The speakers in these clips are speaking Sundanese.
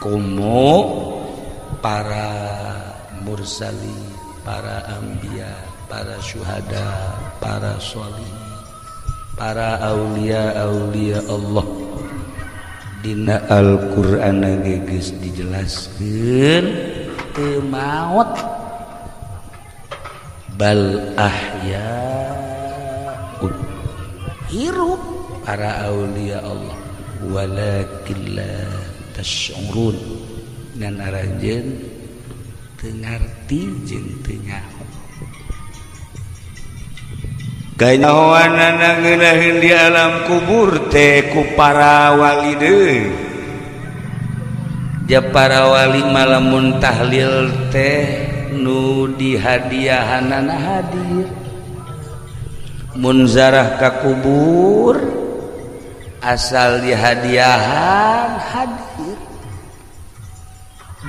Komo para mursali, para anbiya, para syuhada, para sholihin, para aulia aulia Allah. Dina Al-Qur'an geus dijelaskeun teu maot bal ahyaun, hirup para aulia Allah, walakin la tasy'urun, ngan aranjeun teu ngarti jeung teu nyaho. Kanyahoanana ngeunaheun di alam kubur teh ku para wali deui. Ja para wali malamun tahlil teh nu dihadiahanana hadir, mun zarah ka kubur asal dihadiahan hadir,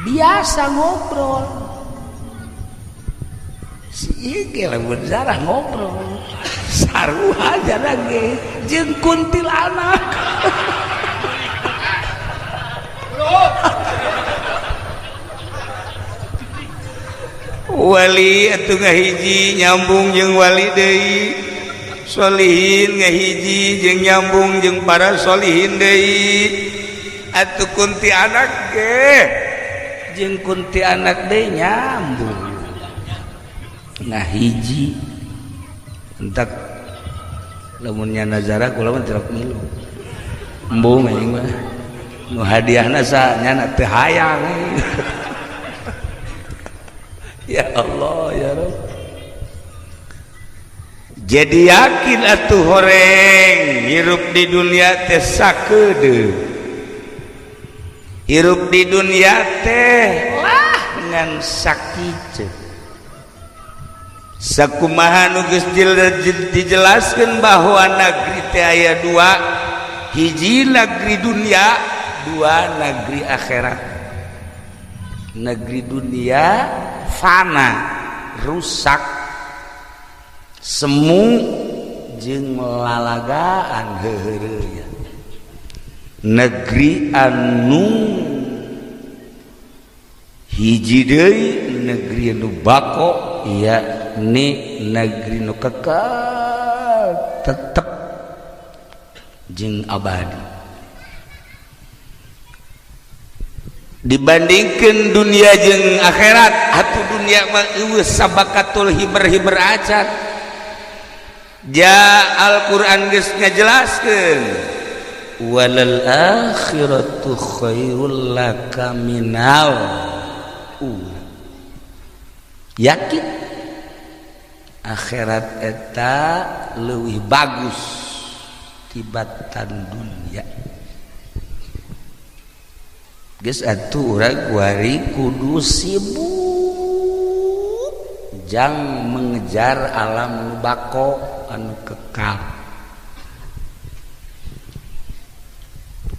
biasa ngobrol si ieu lamun zarah ngobrol sarua aja lagi jeung kuntilanak. Wali atuh ngahiji nyambung jeung wali deui, sholihin ngahiji jeung nyambung jeung para sholihin deui, atuh kuntilanak ge jeung kuntilanak deui nyambung. Nah hiji entak lamunnya nazara kula mah tidak milu embung anjing mah nu hadiahna sa nyana teu hayang. Ya Allah ya Rabb. Jadi yakin atuh horeng hirup di dunia teh sakedeung, hirup di dunia teh lah ngan sakitu. Sakumaha nu geus dijelaskeun bahwa negeri teh aya dua, hiji negeri dunia, dua negeri akhirat. Negeri dunia fana, rusak, semu jeung lalagaan heuheureun. Negeri anu hiji deui negeri anu bako, yakni negeri nu kekal tetep jeung abadi. Dibandingkan dunia jeung akhirat, atuh dunia mah eueuh sabakatul hiber-hiber acan. Ja Al-Qur'an geus ngajelaskeun walal akhiratu khairul laka minal ula. Yakin akhirat eta leuwih bagus tibatan dunia. Geus atuh urang kuari kudu sibuk jang mengejar alam nu bako anu kekal.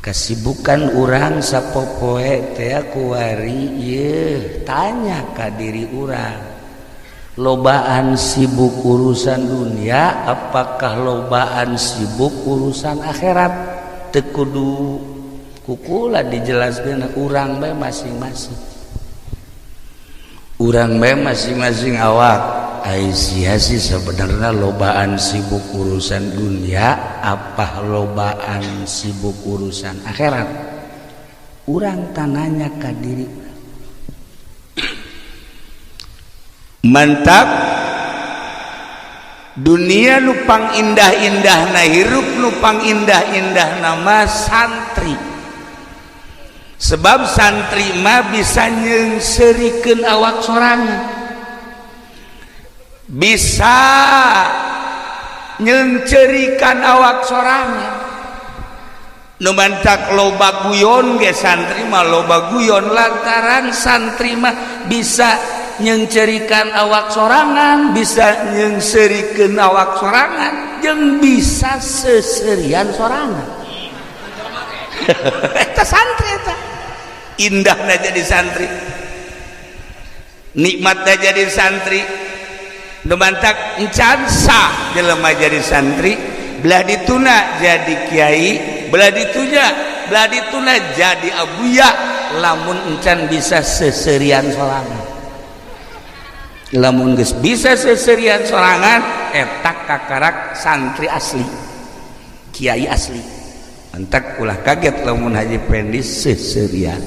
Kesibukan urang sapopoe teh kuari ieu tanya ka diri urang, lobaan sibuk urusan dunia apakah lobaan sibuk urusan akhirat? Teu kudu kukula dijelaskeun urang bae masing-masing. Urang bae masing-masing awak. Ai sia sih sebenarnya lobaan sibuk urusan dunia apa lobaan sibuk urusan akhirat? Urang tananya ka diri. Mantap dunia nupang indah-indah na hirup nupang indah-indah nama santri. Sebab santri mah bisa nyeungseurikeun awak sorangan, bisa nyeungceurikan awak sorangan. Nu mantak loba guyon ge santri mah loba guyon lantaran santri mah bisa nyeungceurikan awak sorangan, bisa nyeungseurikeun awak sorangan, jeung bisa seserian sorangan. Eta santri eta indahna jadi santri, nikmatna jadi santri. Nu mantak encan sah jelema jadi santri, belah dituna jadi kiai, belah dituna jadi abuya, Lamun encan bisa seserian sorangan. Lamun geus bisa seserian sorangan, eta kakarak santri asli, kiai asli. Entak ulah kaget lamun Haji Pendi seserian.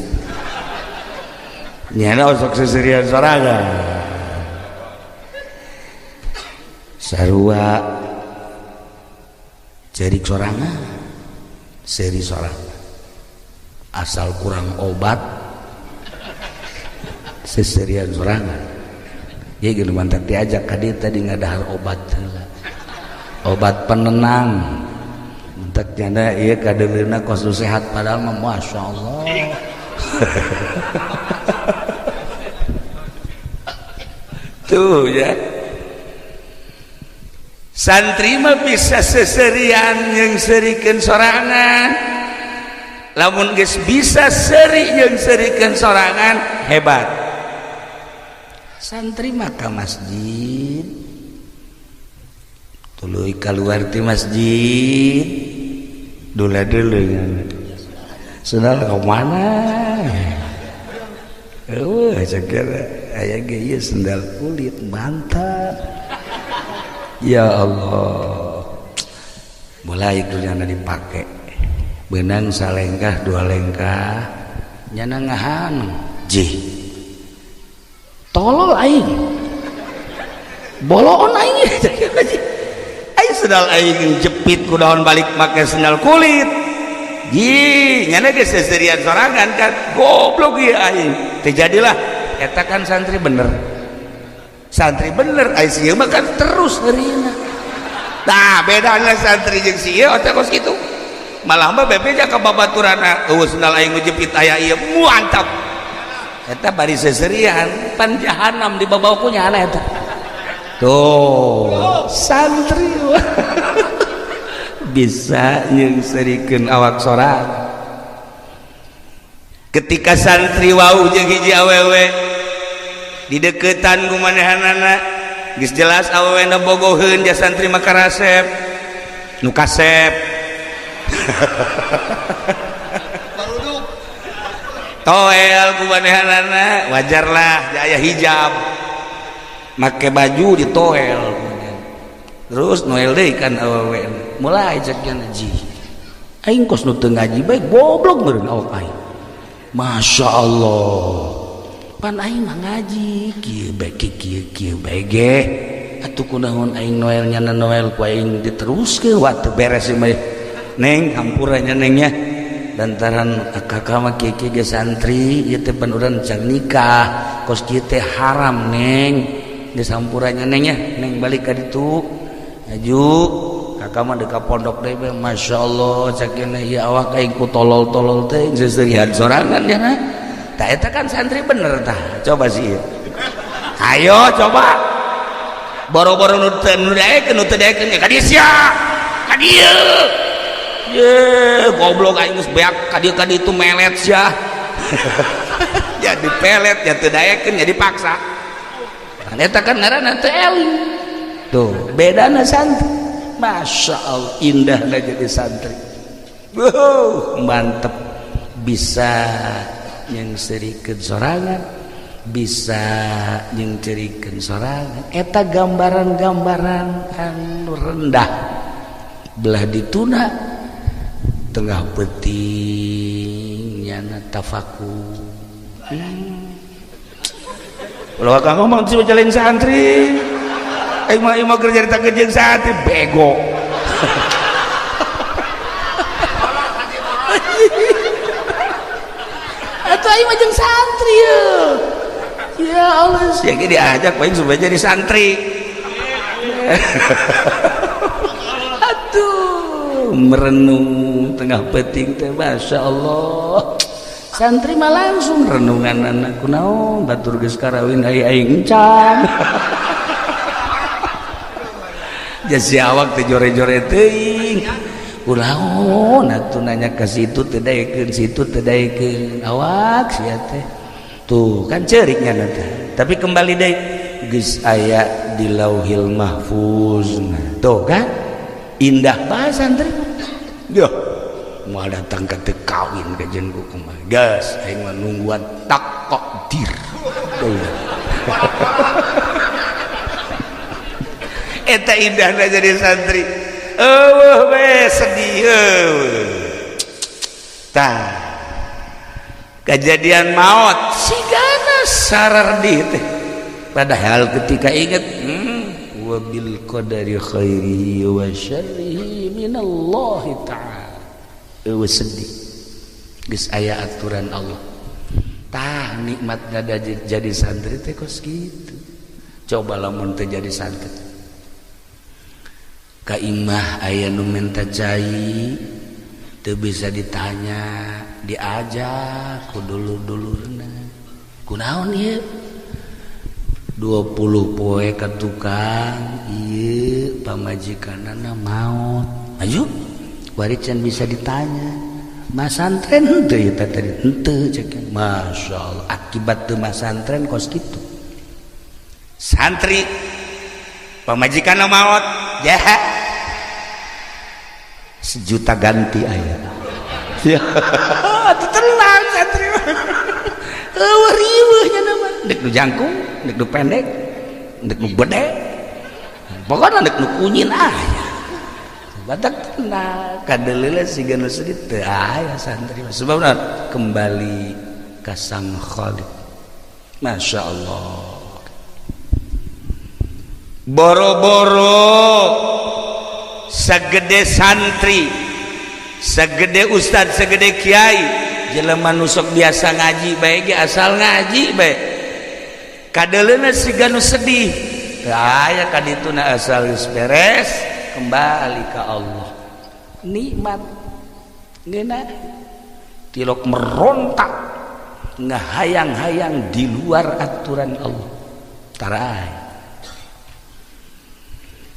Nyana osok seserian sorangan. Sarua cerik sorangan, seri sorangan. Asal kurang obat seserian sorangan. Ya gini mantap diajak ka dieu tadi ngadahar obat heula. Obat penenang. Mentak janda ieu kadeuleuna kos nu sehat padahal mah masyaallah. Tuh ya. Santri mah bisa seserian jeung serikeun sorangan. Lamun geus bisa seri jeung serikeun sorangan hebat. Santri mah ka masjid, tuluy kaluar ti masjid, dula-dulu sendal ka mana? Eueuh cek aya ge ieu sendal kulit mantap. Ya Allah, mulai dunyana dipake benang salengkah dua lengkah nyana ngahan jih tolol aing boloon aing aing sendal aing jepit ku daun balik make sendal kulit jih nyana geus seserian sorangan kan goblok ieu aing teu jadilah eta kan santri bener. Santri bener ai sieu mah kan terus heurina. Nah bedana santri jeung sieu otak kos kitu malah mah bebeja ka babaturana eueuh sendal aing nu jepit aya ieu mantap. Eta bari seserian pan jahanam di babawa ku nyana eta. Tuh santri bisa nyengserikeun awak sorangan. Ketika santri wau jeung hiji awewe dideketan ku manehanana geus jelas awewe na bogoheun ja santri mah karasep nu kasep toel ku manehanana wajarlah aya hijab make baju ditoel terus noel deui kan awewe mulai cek ji aing kos nu teu ngaji bae goblok meureun awak aing. Masya Allah pan aing mah ngaji kieu bae kieu kieu bae ge atuh kunaon aing noel nyana noel ku aing diteruskeun wa teu beres ieu mah neng hampura nya neng nya lantaran kakak mah kieu kieu ge santri ieu teh pan urang can nikah kos kieu teh haram neng geus hampura nya neng nya neng balik ka ditu aju kakak mah deuk ka pondok deui bae masyaallah cek ieu awak aing ku tolol-tolol teh seserian sorangan nya na. Tah eta kan santri bener tah coba sih ayo coba boro-boro nu teu nu daekeun nu teu daekeun ka dieu sia ka dieu ye goblok aing geus beak ka dieu ka ditu melet sia jadi pelet ya teu daekeun jadi paksa kan eta kan ngaranna teu eling tuh bedana santri. Masya Allah indahna jadi santri. Wow, mantep bisa nyengserikeun sorangan bisa nyengcerikeun sorangan eta gambaran-gambaran anu rendah belah dituna tengah peuting nyana tafakur. Ulah kang ngomong sih jalan santri aing mah ieu mah keur nyarita jeung santri bego. Atuh aing mah jeung santri ye. Ya Allah, sia ge diajak paling supaya jadi santri. Aduh, merenung tengah peuting teh masyaallah. Santri mah langsung renungan anak kunaon batur geus karawin ai aing encan. Jasi awak teh jore-jore teuing. Kunaon atuh nanya ka situ teu daekeun, situ teu daekeun. Awak sia teh. Tuh kan ceuriknya teh. Tapi kembali deui geus aya di Lauhil Mahfuz. Nah, tuh kan indah banget santri. Yo. Moal datang ka teu kawin ka jeung ku kumaha. Geus aing mah nungguan takdir. Eta indahna jadi santri. Eueuh we sedih eueuh. Tah. Kejadian maut sigana sarardih teh. Padahal ketika ingat wabil qadari khairihi wa syarrihi minallahi ta'ala. Eueuh sedih. Geus aya aturan Allah. Tah nikmatna jadi santri teh kos kitu. Coba lamun teu jadi santri. Ka imah aya nu minta cai teu bisa ditanya, diajak ku dulur-dulurna. Kunaon ieu? 20 poe ka tukang ieu pamajikanana maot. Ayo bari can bisa ditanya. Masantren henteu ieu teh tadi henteu cek. Masyaallah akibat teu masantren kos kitu. Santri pamajikanna maot jaha sejuta ganti aya. Ya tenang santri mah. Eueuh riweuh nya mah. Dek nu jangkung, dek nu pendek, dek nu gede. Pokona dek nu kunyin aya. Batak tenang, kadeuleula siga nu sedih teu aya santri mah. Sebabna kembali ka Sang Khaliq. Masya Allah. Boro-boro segede santri, segede ustad, segede kiai, jelema nu sok biasa ngaji bae ge asal ngaji bae. Kadeuleuna siga nu sedih. Teu aya ka dituna asal geus beres kembali ka Allah. Nikmat ngeunah tilok merontak ngahayang-hayang di luar aturan Allah. Tarai.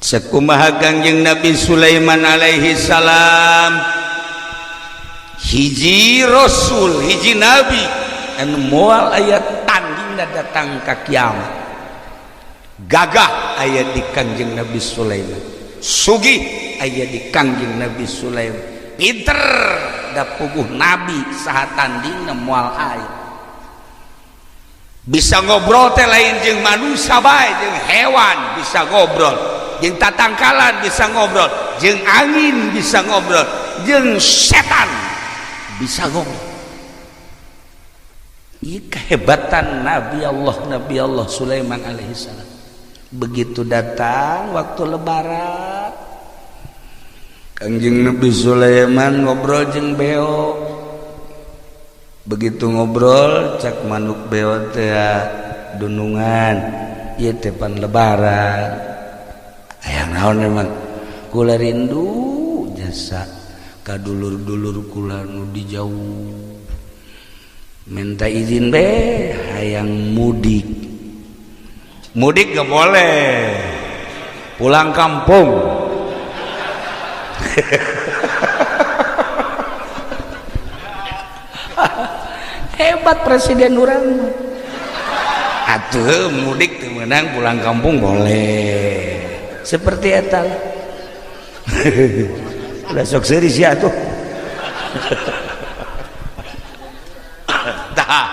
Sekumaha Kangjeng Nabi Sulaiman alaihi salam, hiji rasul, hiji nabi anu moal aya tandingna datang ka kiamat. Gagah aya di Kangjeng Nabi Sulaiman, sugih aya di Kangjeng Nabi Sulaiman, pinter da puguh nabi saha tandingna moal aya. Bisa ngobrol teh lain jeung manusia bae, jeung hewan bisa ngobrol, jeung tatangkalan bisa ngobrol, jeung angin bisa ngobrol, jeung setan bisa ngobrol. Ieu kehebatan Nabi Allah Sulaiman alaihi salam. Begitu datang waktu lebaran, Kangjeng Nabi Sulaiman ngobrol jeung beo. Begitu ngobrol cak manuk beo teh dunungan, ieu teh pan lebaran. Aya naon emang kula rindu jasa ka dulur-dulur kula nu di jauh. Minta izin be hayang mudik. Mudik gak boleh, pulang kampung. Hebat presiden urang mah. Atuh mudik teu meunang, pulang kampung boleh. Seperti eta. Udah sok seuri sia atuh. Tah.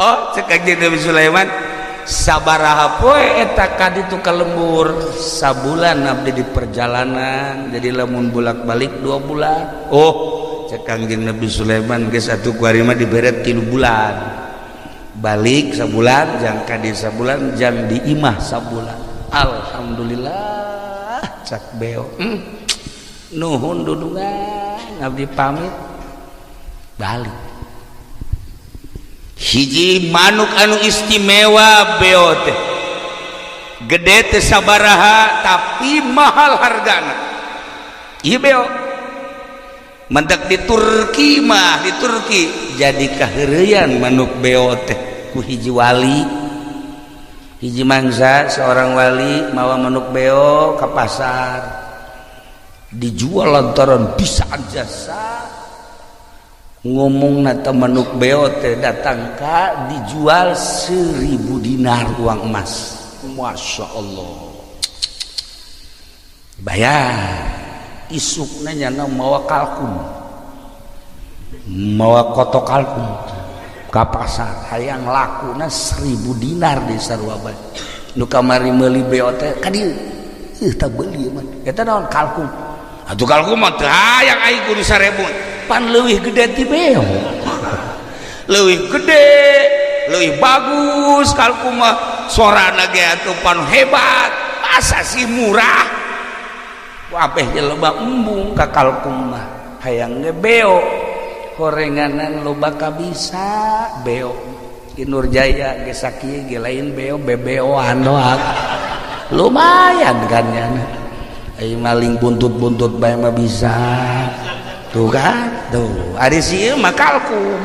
Oh, cek Kangjeng Nabi Sulaiman, sabaraha poe eta ka ditu ka lembur, sabulan abdi di perjalanan, jadi lamun bolak-balik 2 bulan. Oh, cek Kangjeng Nabi Sulaiman geus atuh kuari mah dibere 3 bulan. Balik sabulan, jang ka di sabulan, jang di imah sabulan. Alhamdulillah cak beo. Nuhun dudungan abdi pamit balik. Hiji manuk anu istimewa beo teh. Gede teh sabaraha tapi mahal hargana. Ieu beo. Mendak di Turki mah, di Turki jadi kaheureuyan manuk beo teh ku hiji wali. Hiji mangsa seorang wali mawa manuk beo ka pasar. Dijual lantaran bisa jasa. Ngomong nata manuk beo teh datang ka dijual 1000 dinar uang emas. Masya Allah. Bayar. Isukna nyana mawa kalkun. Mawa kotok kalkum ka pasar hayang lakuna 1000 dinar di sarua bae. Nu kamari meuli beo teh ka dieu. Tah beuli mah. Eta naon kalkum? Atuh kalkum mah teu hayang aing kudu 1000. Pan leuwih gede ti beo. Leuwih gede, leuwih bagus kalkum mah. Sorana ge atuh pan hebat, asa sih murah. Wabeh jelema embung ka kalkum mah. Hayang ge beo. Horenganan loba kabisa beo. Ki Nurjaya ge sakieu ge lain beo bebeoan doang. Lumayan kan nya. Ai maling buntut-buntut bae mah bisa. Tuh kan? Tuh, ari si ieu mah kalkum.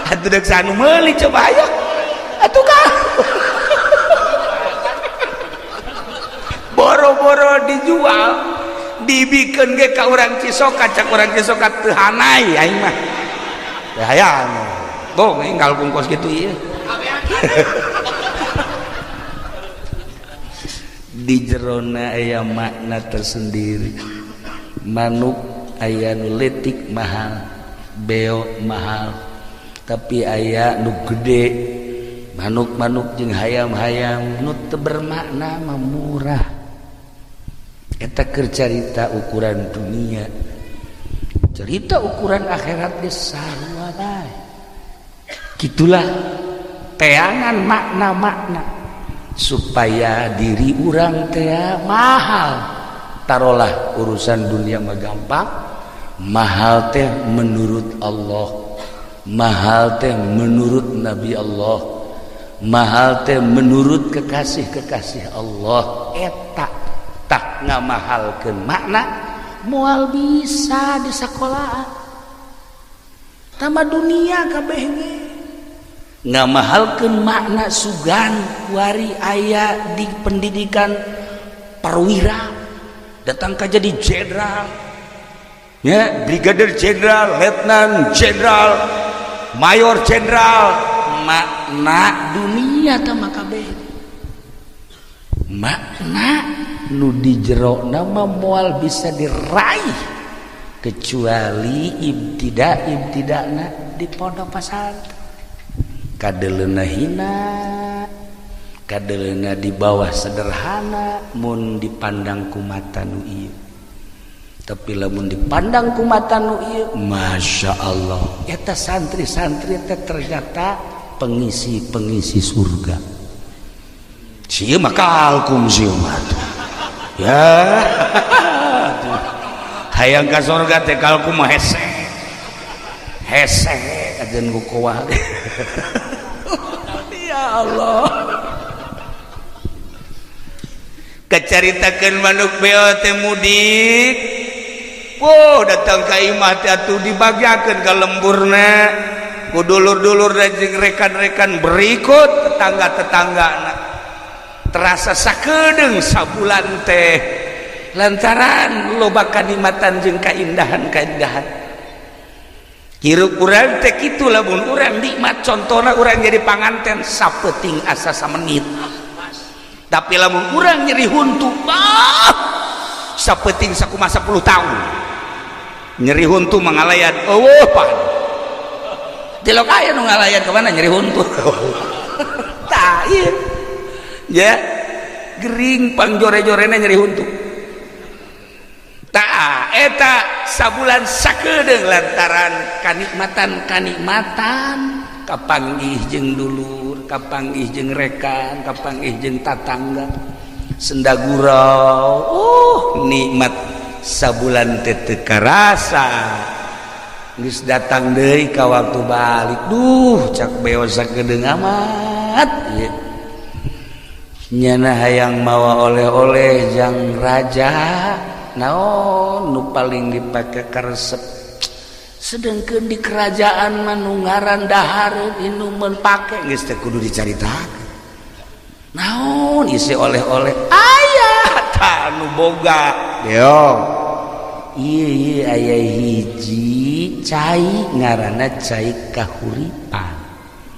Atuh deuk sanu meuli coba aya. Atuh kan. Boro-boro dijual, dibikeun ge ka urang Cisoka, cak urang Cisoka teu hanai aing mah. Teu hayang. Bong aing kalkum kos kitu ieu. Di jerona aya makna tersendiri. Manuk aya nu leutik mahal, beo mahal, tapi aya nu gede. Manuk-manuk jeung hayam-hayam nu teu bermakna mah murah. Eta keur carita ukuran dunia. Cerita ukuran akhirat ge sarua bae. Kitulah teangan makna-makna supaya diri urang teh mahal. Tarolah urusan dunia mah gampang, mahal teh menurut Allah, mahal teh menurut Nabi Allah, mahal teh menurut kekasih-kekasih Allah. Eta tak ngamahalkeun makna moal bisa di sekolahan. Tama dunia kabeh ge ngamahalkeun makna sugan kuari aya di pendidikan perwira datang ka jadi jenderal ya, brigadir jenderal, letnan jenderal, mayor jenderal. Makna dunia tama kabeh makna nu di jero nama moal bisa diraih kecuali ibtida-ibtidana di pondok pesantren. Kadeleuna hina, kadeleuna di bawah sederhana mun dipandang ku mata nu ieu. Tapi lamun dipandang ku mata nu ieu, Masya Allah, eta santri-santri teh ternyata pengisi-pengisi surga. Sieu mah kalkum sieu mah. Ya. Hayang ka surga teh kalkum mah hese. Hese ajeun ku kuah. Ya Allah. Kacaritakeun manuk beo teh mudik. Oh, datang ka imah teh atuh dibagiakeun ka lemburna. Ku dulur-dulur jeung rekan-rekan berikut tetangga-tetanggana. Terasa sakedeung sabulan teh lantaran loba kanikmatan jeung kaindahan-kaindahan. Hirup urang teh kitu lamun urang nikmat, contona urang jadi panganten sapeuting asa samenit. Tapi lamun urang nyeri huntu, bah, sapeuting sakumaha 10 tahun. Nyeri huntu mangalayan, eueuh pan. Tilok aya nu ngalayan ka mana nyeri huntu. Tah ieu. Ya, gering pangjore-jorena nyeri huntu. Tah eta sabulan sakedeung lantaran kanikmatan-kanikmatan kapanggih jeung dulur, kapanggih jeung rekan, kapanggih jeung tatangga, senda gurau, nikmat sabulan teh teu karasa. Geus datang deui ka waktu balik, duh cak beo sakedeung amat ieu. Nyana hayang mawa oleh-oleh jang raja, naon nu paling dipake karesep. Sedengkeun di kerajaan mah nu ngaran dahareun inuman pake geus teh kudu dicaritakeun. Naon isi oleh-oleh aya tah nu boga deong. Ieu ieu aya hiji cai ngaranna cai kahuripan.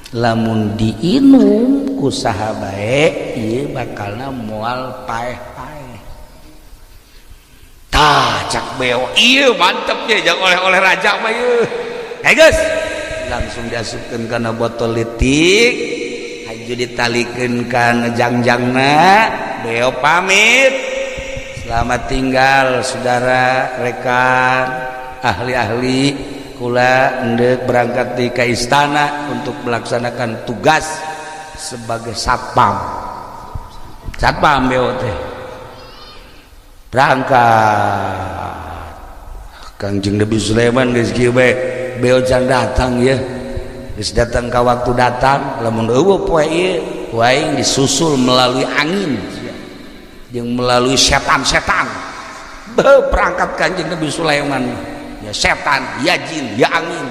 Lamun diinum ku saha bae ieu bakalna moal paeh-paeh. Tah Wah, cak beo, iya mantep ya, jangan oleh-oleh raja mah ieu. Hey guys, langsung diasupkeun kana botol leutik, haju ditalikeun kana jangjangna. Beo pamit, "Selamat tinggal, saudara, rekan, ahli-ahli. Kula endek berangkat di ke istana untuk melaksanakan tugas sebagai satpam." Satpam beo teh berangkat. Kangjeng Nabi Sulaiman geus kieu bae, beo can datang ya, geus datang ka waktu datang. Lamun euweuh poe ieu, aing disusul melalui angin jeung melalui setan-setan. Beuh, berangkat Kanjeng Nabi Sulaiman, ya setan, ya jin, ya angin,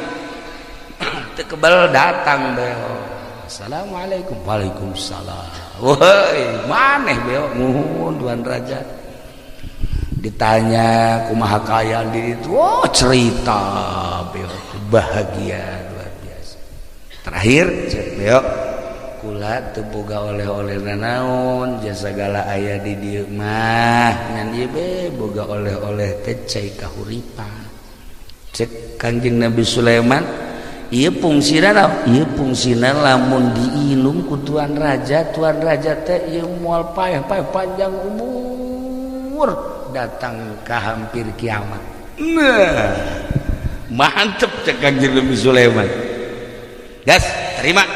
teu kebel. Datang beo. "Assalamualaikum." "Waalaikumsalam." "Woi, maneh beo?" "Muhun, tuan raja." Ditanya kumaha kaayaan di itu. Oh, cerita beo, bahagia luar biasa. Terakhir cek beo, "Kula teu boga oleh-oleh nanaon, jasa segala aya di dieu mah, ngan ieu be boga oleh-oleh teh cai kahuripan." Cek Kanjeng Nabi Sulaiman, "Ieu fungsina naon?" "Ieu fungsina lamun diinum ku tuan raja, tuan raja teh ieu moal paeh-paeh, panjang umur datang ke hampir kiamat." Nah, mantep, cek Kanjeng Nabi Sulaiman. Gas, terima.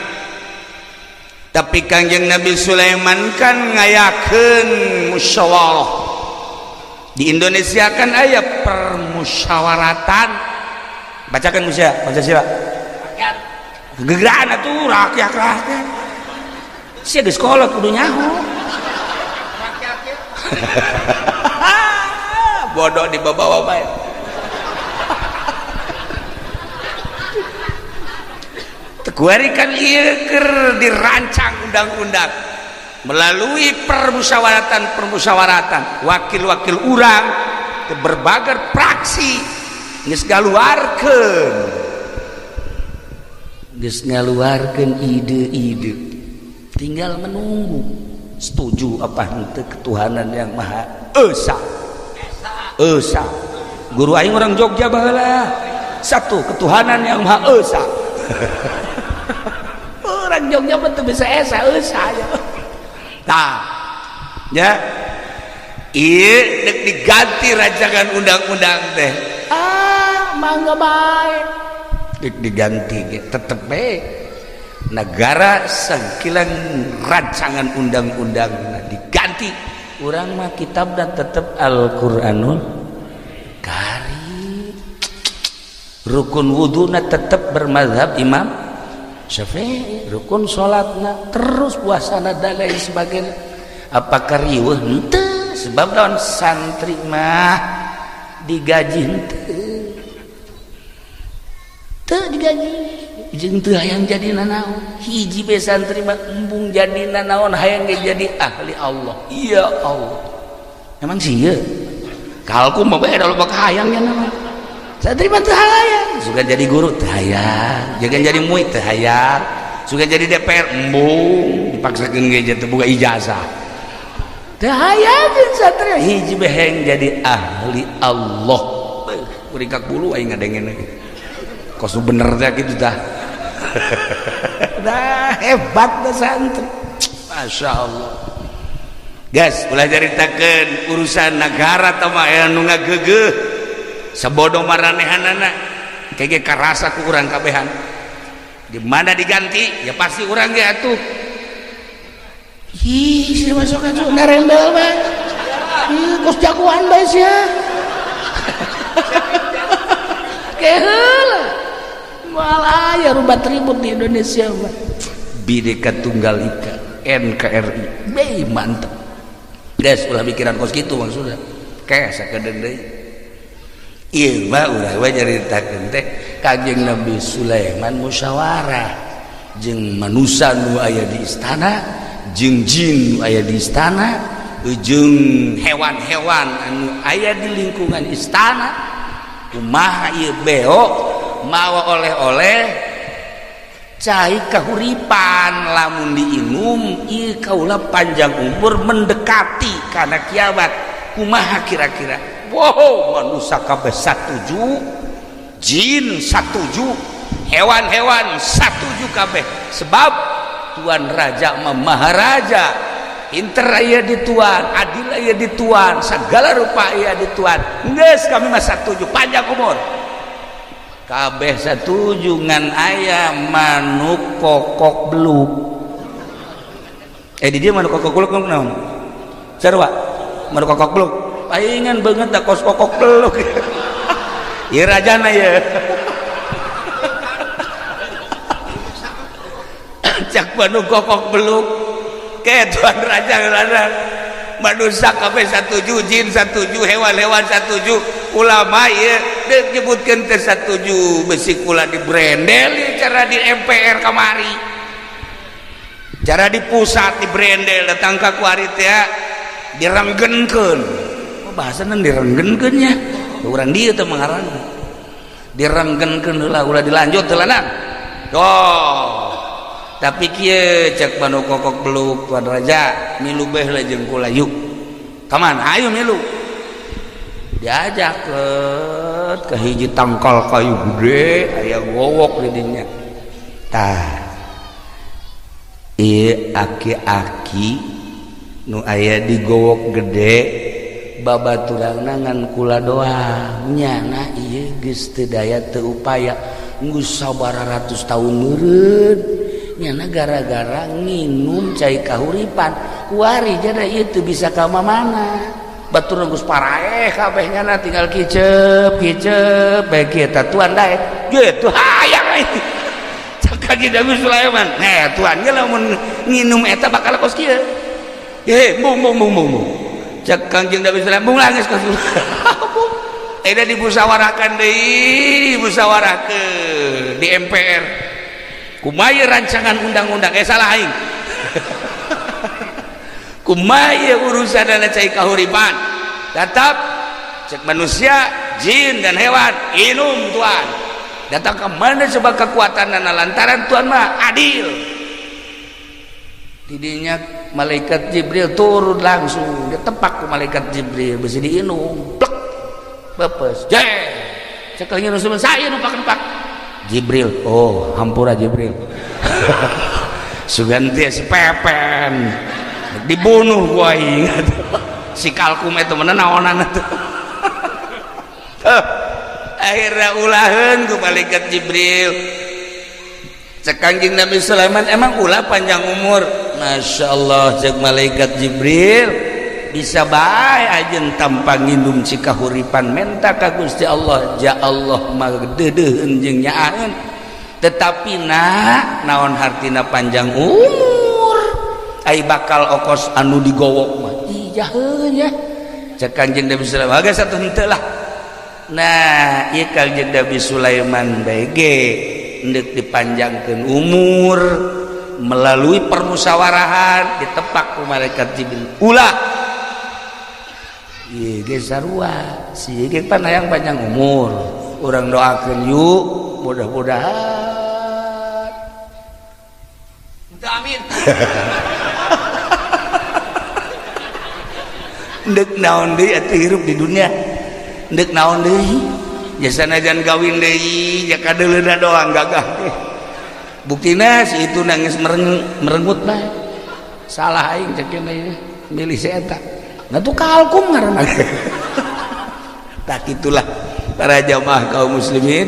Tapi Kanjeng Nabi Sulaiman kan ngayakeun musyawarah. Di Indonesia kan aya permusyawaratan, bacakan Musa Pancasila. Rakyat. Gegeraan atuh, rakyat, rakyat. Sia geus sekolah kudu nyaho. Rakyat ya. Bodoh dibawa bae. Kuari kan ieu keur dirancang undang-undang melalui permusyawaratan-permusyawaratan wakil-wakil urang ke berbagai fraksi, geus ngaluarkeun, geus ngaluarkeun ide-ide, tinggal menunggu setuju apa henteu. Ketuhanan yang Maha Esa. Esa. Guru aing orang Jogja baheula, satu ketuhanan yang Maha Esa. Orang Jogja mah teu bisa esa, esa ya. Tah ya, ieu dek diganti rancangan undang-undang teh, ah mangga bae. Dek diganti ge tetep bae negara sakilang rancangan undang-undang diganti, urang mah kitab dan tetep Al-Qur'anul Karim, rukun wuduna tetep bermazhab Imam Syafi'i, rukun salatna, terus puasana dan lain sebagainya. Apakah riweuh? Henteu. Sebab lawan santri mah digaji henteu, teu digaji jeung teu hayang jadi nanaon. Hiji be santri mah embung jadi nanaon, hayang ge jadi ahli Allah. Ya Allah, emang sih kalku mah beda, loba hayang nya nama. Santri mah teu hayang suka jadi guru, teu hayang jangan jadi muid, teu hayang suka jadi DPR, embung dipaksakeun ge teu boga ijazah, teu hayang. Santri hiji beheng jadi ahli Allah. Kuringkak bulu aing ngadengen kos bener teh kitu tah. Dah hebat dah santri, Masya Allah. Gas, ulah caritakeun urusan negara tah mah aya nu ngageugeuh sabodo maranehanana kege karasa ku urang kabehan. Di mana diganti ya pasti urang ge atuh. Ih, si masuk atuh narendel bae. Ih, kos jagoan bae sia. Keheula. Moal aya rubat ribut di Indonesia mah. Bhinneka Tunggal Ika, NKRI. Be mantep. Guys, ulah mikiran kos kitu maksudnya. Kayak sakedeung deui. Ieu mah ulah we nyaritakeun teh Kanjeng Nabi Sulaiman musyawarah jeung manusia nu aya di istana, jeung jin nu aya di istana, jeung hewan-hewan anu aya di lingkungan istana. Kumaha ieu beo mawa oleh-oleh cai kahuripan, lamun diinum ieu kaula panjang umur mendekati kana kiamat, kumaha kira-kira? Wow, manusia kabeh satuju, jin satuju, hewan-hewan satuju kabeh, sebab tuan raja mah maharaja, pinter aya di tuan, adil aya di tuan, segala rupa aya di tuan. Geus kami mah satuju panjang umur. Kabeh satuju ngan aya manuk kokok beluk. Di dia manuk kokok beluk naon? Sarua manuk kokok beluk. Paingan banget dah kos kokok beluk. Ieu rajana ye. Cak manuk kokok beluk. Ke tuan raja raja manusia kabeh satuju, jin satuju, hewan-hewan satuju, ulama ieu deuk nyebutkeun teh satuju, besi kula di brendel cara di MPR kamari, cara di pusat di brendel datang ka kuari teh direnggenkeun. Oh, bahasana direnggenkeun nya urang dieu teh mengarang direnggenkeun heula ulah dilanjut heula nang. Oh, tapi kieu cek manuk kokok beluk, tuan raja milu beh lah jeung kula yuk. Kamana? Ayo milu. Diajak ke hiji tangkal kayu gede aya gowok di dinya. Tah ieu aki-aki nu aya di gowok gede babaturangna ngan kula doang nyana ieu geus teu daya teu upaya geus sabaraha ratus tahun meureun nyana gara-gara nginum cai kahuripan kuari jadi ieu teu bisa ka mana. Batur geus paraeh kabeh nyana tinggal kicep kicep bae kieu tah tuan daek gitu hayang aing. Cak Kanjeng Nabi Sulaiman, "Heh tuan ge lamun nginum eta bakal kos kieu." Heh bung bung bung bung. Cak Kanjeng Nabi Sulaiman, "Bung lah geus kos." Eta dimusyawarahkan deui, dimusyawarahkeun di MPR. Kumaha rancangan undang-undang salah aing. Kumaha urusan dana cai kahuripan tetap cek manusia, jin dan hewan inum tuan. Datang ke mana sebab kekuatan dana lantaran tuan mah adil. Tidinya malaikat Jibril turun langsung ditepak ku malaikat Jibril besi diinum plek bepes je cek lagi nusul saya numpak-numpak Jibril, oh hampura Jibril. Sugan teh si Pepen dibunuh gua ingat si kalkum itu mana naonan itu. Akhirnya ulahan ku malaikat Jibril. Cek Kanjeng Nabi Sulaiman, emang ulah panjang umur? Masya Allah cek malaikat Jibril, bisa bae ajen tanpa nginum cikahuripan menta ka Gusti Allah, ja Allah mah deudeuheun jeung nyaaheun. Tetapi nak naon hartina panjang umur ai bakal okos anu digowok mah ijaheun ya. Cek Kanjeng Nabi Sulaiman agak satu henteu lah. Nah ieu Kanjeng Nabi Sulaiman bae ge endek dipanjangkeun umur melalui permusyawarahan ditepak ku malaikat Jibril ulah ieu ge sarua si ge pan hayang panjang umur urang doakeun yuk mudah-mudahan amin. Ndek naon deui atuh hirup di dunia, ndek naon deui jasana jangan kawin deui ja kadeuleuna doang gagah teh. Buktina si itu nangis merenggut bae. Salah aing cek ieu milih si eta. Nah tuh kalkum ngaranna. Tak itulah para jamaah kaum muslimin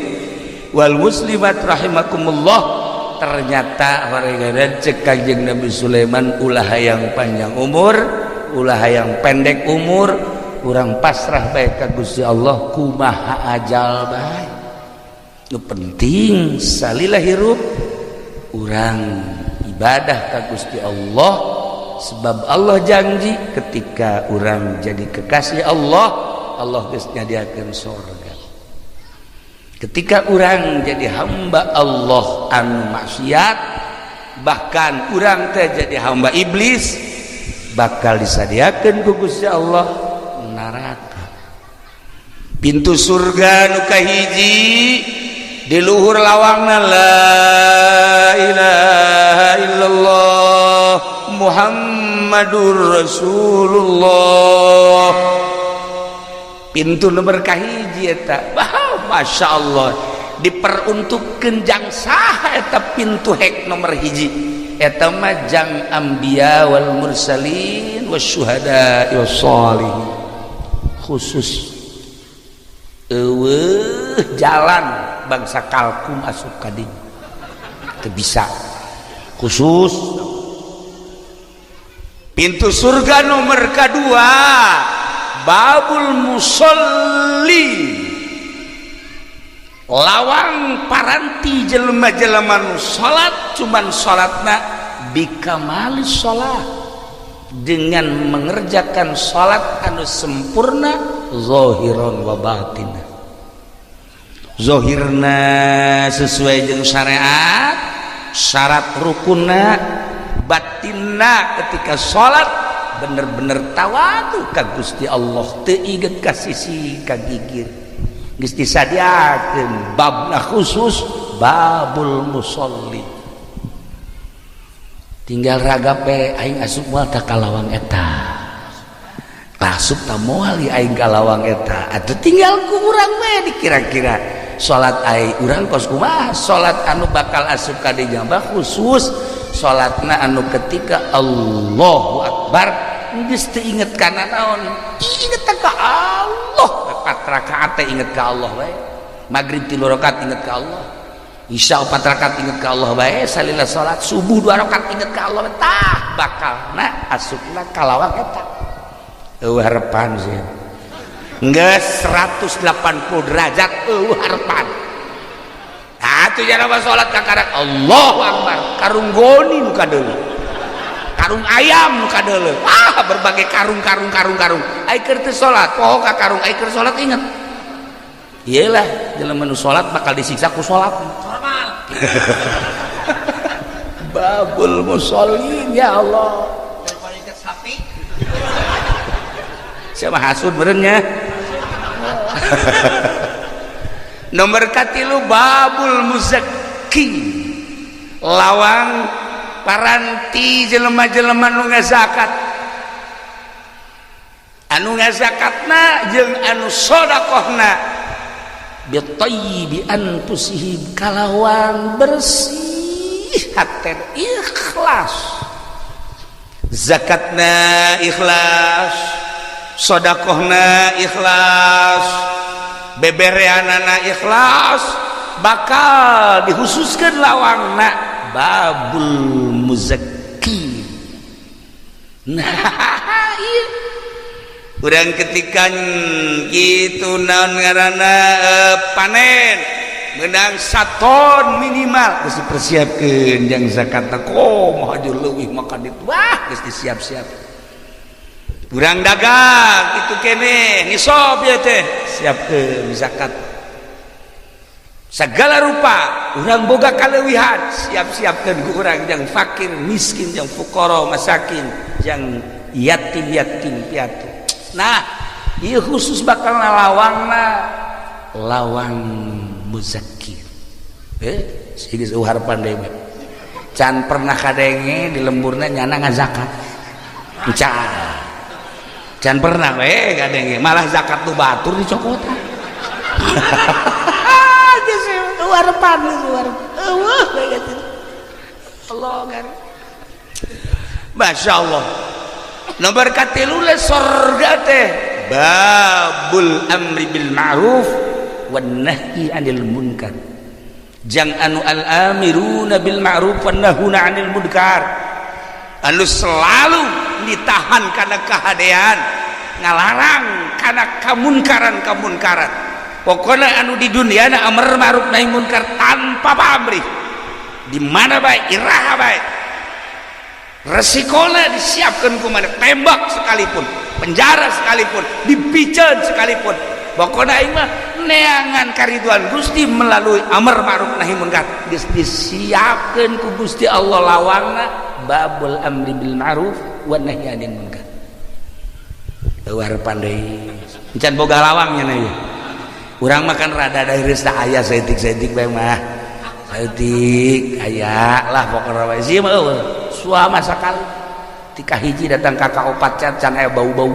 wal muslimat rahimakumullah. Ternyata warga cek Kanjeng Nabi Sulaiman ulah hayang panjang umur, ulah hayang pendek umur, urang pasrah bae ka Gusti Allah kumaha ajal bae. Nu penting salila hirup urang ibadah ka Gusti Allah, sebab Allah janji ketika urang jadi kekasih Allah, Allah geus nyadiakeun sorga. Ketika urang jadi hamba Allah anu maksiat, bahkan urang teh jadi hamba iblis, bakal disadiakeun ku Gusti Allah neraka. Pintu surga nu kahiji di luhur lawangna la ilaha illallah Muhammadur Rasulullah. Pintu nomor kahiji eta, wah, Masya Allah, diperuntukkan jang saha eta pintu hek nomor hiji? Eta mah jang anbiya wal mursalin wasyuhada wassalihin, khusus. Eueuh jalan bangsa kalkum asup ka dinya, teu bisa, khusus. Pintu surga nomor kedua, babul musolli, lawang paranti jelema-jelema nu salat, cuman salatna bikamali salat, dengan mengerjakan salat anu sempurna zahiran wa batina. Zahirna sesuai jeung syariat, syarat rukunna, batinna ketika salat bener-bener tawadu ka Gusti Allah, teu inget ka sisi ka gigir. Geus disadiakeun babna khusus, babul musolli. Tinggal ragap aing asup moal ta ka lawang eta? Asup ta moal aing ka lawang eta? Atuh tinggal ku urang we dikira-kira salat aing urang kos kumaha. Salat anu bakal asup ka dinya khusus salatna anu ketika Allahu Akbar geus teu inget kana naon, inget ka Allah. Empat rakaat teh inget ka Allah wae, maghrib tilu rakaat inget ka Allah, isya empat rakaat inget ka Allah wae, salila salat subuh dua rakaat inget ka Allah. Tah, bakalna asupna ka lawang eta. Eueuh harapan sih, geus 180 derajat, eueuh harapan. Atuh jangan salat kakarak Allahu Akbar, karung goni nu kadeuleu, karung ayam nu kadeuleu, ah, berbagai karung karung karung karung. Ai keur teu salat poho ka karung, ai keur salat inget. Iyalah, jelema nu salat bakal disiksa ku salat. Normal. Babul musallin, ya Allah. Daripada ikat sapi. Siapa hasud berenya. Nomor katilu, babul muzakki, lawang paranti jelema-jelema nu ngazakat, anu ngazakatna jeung anu sodakohna bitayyibi anfusihim, kalawan bersih hate, ikhlas. Zakatna ikhlas, sodakohna ikhlas, bebereanana ikhlas, bakal dikhususkan lawangna babul muzakki. Nah, iya, urang ketika gitu, naon ngaranna, panen menang saton minimal geus dipersiapkeun jang zakat. Komo haju leuwih maka dit, wah, geus disiap-siap. Urang dagang itu kene nisab ya teh, siapkeun zakat segala rupa. Urang boga kaleuwihan, siap-siapkeun ku urang jang fakir miskin, jang fuqara masakin, jang yatim yatim piatu. Nah, ieu khusus bakal lawangna lawang muzakir. Geus harapan deui mah can pernah kadenge di lemburna nyana ngazakat, can can pernah we kadenge. Malah zakat nu batur dicokotan. Geus harapan, geus eueuh we gitu. Allah kan. Masya Allah. Nomor katilu le sorga teh babul amri bil ma'ruf wan nahyi anil munkar, jang anu al amiruna bil ma'ruf wan nahuna anil munkar, anu selalu ditahan karena kehadean, ngalarang karena kamunkaran kamunkaran. Pokoknya anu di dunia na amar ma'ruf nahi munkar tanpa pamrih, di mana baik, iraha baik, resikona disiapkan ku mana, tembak sekalipun, penjara sekalipun, dipiceun sekalipun, pokoknya aing mah neangan kariduan Gusti melalui amar ma'ruf nahi munkar. Geus disiapkeun ku Gusti Allah lawangna babul amri bil ma'ruf wan nahyi anil munkar. Eueuh harapan deui, encan boga lawangnya. Na ieu urang makan rada dari aya saeutik-saeutik bae mah, saeutik aya lah pokokna wae. Sieun mah eueuh suama sakali tika hiji datang kakak opat, can can aya bau-bau.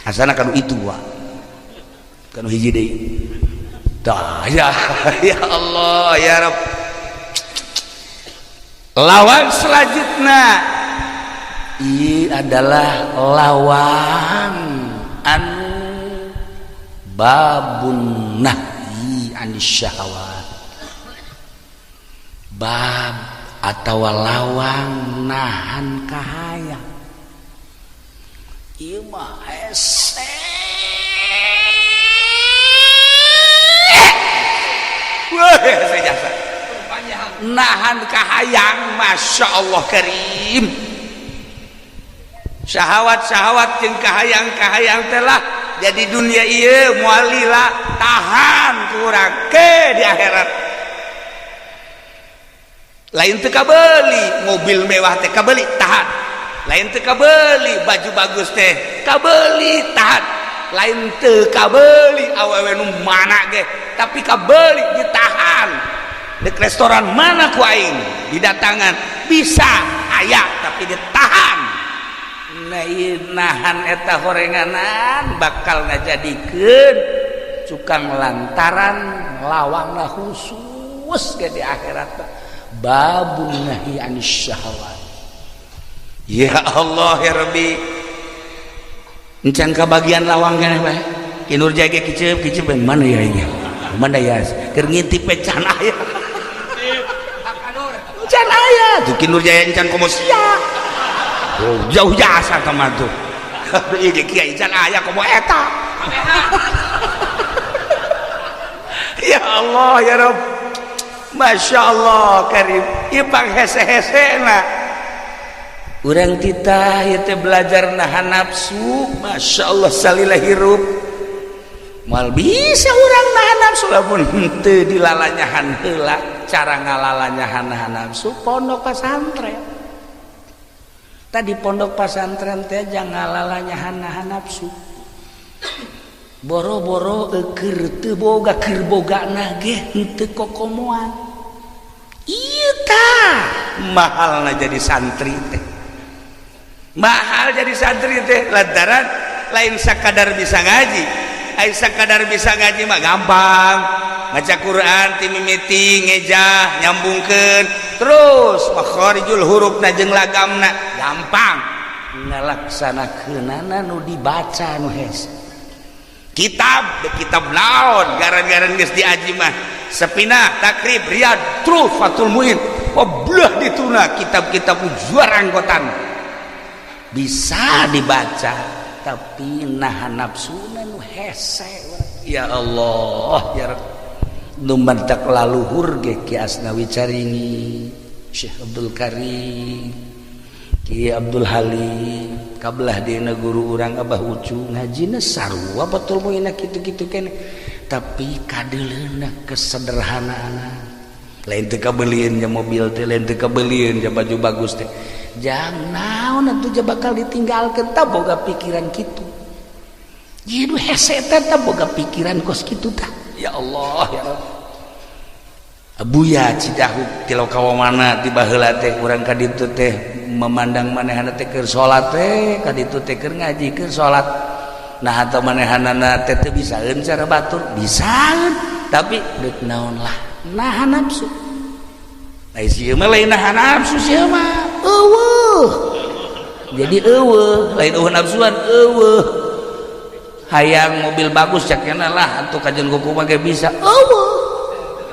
Asana kanu itu wa. Kanu hiji deui. Tah ya ya Allah ya Rabb. Lawan selanjutnya ini adalah lawan anu babun nahyi anis syahwat, bab atau lawang nahan kahayang. Ieu mah hese. Wah, hese jasa. Nahan kahayang, Masya Allah karim. Syahwat-syahwat jeung kahayang-kahayang telah jadi dunia ieu moal lila, tahan kurang ke di akhirat. Lain teu kabeli mobil mewah teh kabeli tahan, lain teu kabeli baju bagus teh kabeli tahan, lain teu kabeli awewe nu mana ge tapi kabeli ditahan. Dek restoran mana ku aing didatangan bisa aya tapi ditahan. Nah, nahan eta horenganan bakal ngajadikeun cukang lantaran lawangna khusus ke di akhirat. Babun nahi anis syahwat. Ya Allah ya Rabbi, encan kabagian lawang keneh bae. Ki Nur Jaya kiceup kiceup mana ya ini, mana ya keur ngintip can aya, encan aya tuh Ki Nur Jaya encan komo sia. Oh, jauh jasa teman tuh. Ieu ge kiai can aya komo eta. Ya Allah ya Rabb. Masya Allah karim. Ieu panghese-hesena. Urang titah ieu teh belajar nahan nafsu, Masya Allah salila hirup. Moal bisa urang nahan nafsu lamun henteu dilalanyahan heula cara ngalalanyahan nahan nafsu pondok pasantren. Tadi pondok pasantren teh jangan ngalalanyahan nahan nafsu. Boro-boro keur teu boga keur bogana ge henteu kokomoan. Ieu tah mahalna jadi santri teh. Mahal jadi santri teh lantaran lain sakadar bisa ngaji. Ai sakadar bisa ngaji mah gampang. Maca Quran ti mimiti ngejah nyambungkeun terus makharijul hurufna jeung lagamna gampang. Ngalaksanakeunana nu dibaca nu hese. Kitab kitab naon garan-garan geus diaji mah Sepinah, Takrib, Riyad, terus Fathul Muin, oblah dituna kitab-kitab juara angkotan bisa dibaca tapi nahan nafsuna nu hese. Ya Allah ya Rabb. Nu mantak laluhur ge Ki Asnawi Caringi, Syekh Abdul Karim, Ki Abdul Halim, kabelah dina guru urang Abah Ucu ngajina sarua Fathul Muin kitu-kitu keneh, tapi kadeuleuna kesederhanaan. Lain teu kabelieun ja mobil teh, lain teu kabelieun ja baju bagus teh. Jang naon atuh ja bakal ditinggalkeun, tah boga pikiran kitu. Ieu nu hese teh tah boga pikiran kos kitu tah. Ya Allah ya Rabb. Abuya Cidahu tilau kawamana ti baheula teh urang ka ditu teh memandang manehana teh keur salat teh, ka ditu teh keur ngaji keur salat. Nah atau manehanana teh teu bisaeun cara batur, bisaeun tapi deuk naon lah nahan nafsu. Lain sieun mah lain nahan nafsu sieun mah eueuh. Jadi eueuh, lain eueuh nafsuan eueuh. Hayang mobil bagus cak cenah lah atuh kajeun kuku mah ge bisa eueuh.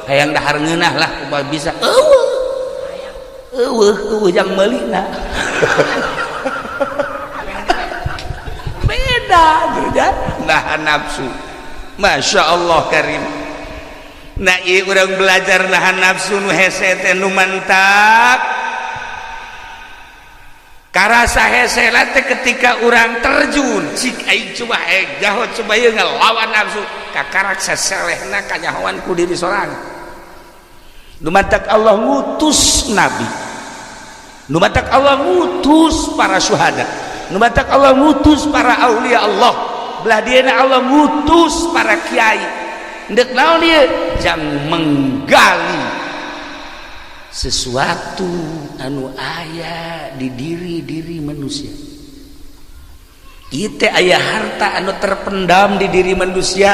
Hayang dahar ngeunah lah kumaha bisa eueuh. Eueuh eueuh jang meulina. Beda tuh nahan nafsu. Masya Allah karim. Nah ieu urang belajar nahan nafsu nu hese teh nu mantap. Karasa hese teh ketika urang terjun cik aing coba jaho coba ieu ngelawan nafsu kakarak saselehna kanyahoan ku diri sorangan. Nu mantak Allah ngutus nabi, nu mantak Allah ngutus para syuhada, nu mantak Allah ngutus para aulia Allah, belah dieuna Allah ngutus para kiai. Ndek naon ieu? Jang menggali sesuatu anu aya di diri-diri manusia. Ieu teh aya harta anu terpendam di diri manusia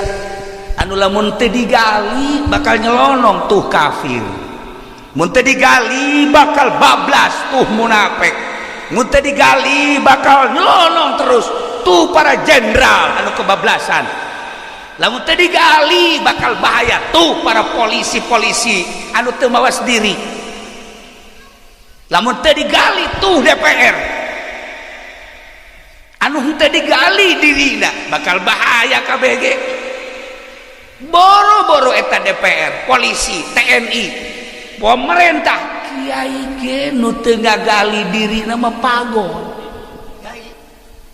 anu lamun teu digali bakal nyelonong tuh kafir, mun teu digali bakal bablas tuh munafik, mun teu digali bakal nyelonong terus tuh para jenderal anu kebablasan, lamun teu digali bakal bahaya tuh para polisi-polisi anu teu mawas diri, lamun teu digali tuh DPR anu henteu digali dirina bakal bahaya KBG. Boro-boro eta DPR, polisi, TNI, pemerintah, kiai ge nu teu ngagali dirina mah pagon.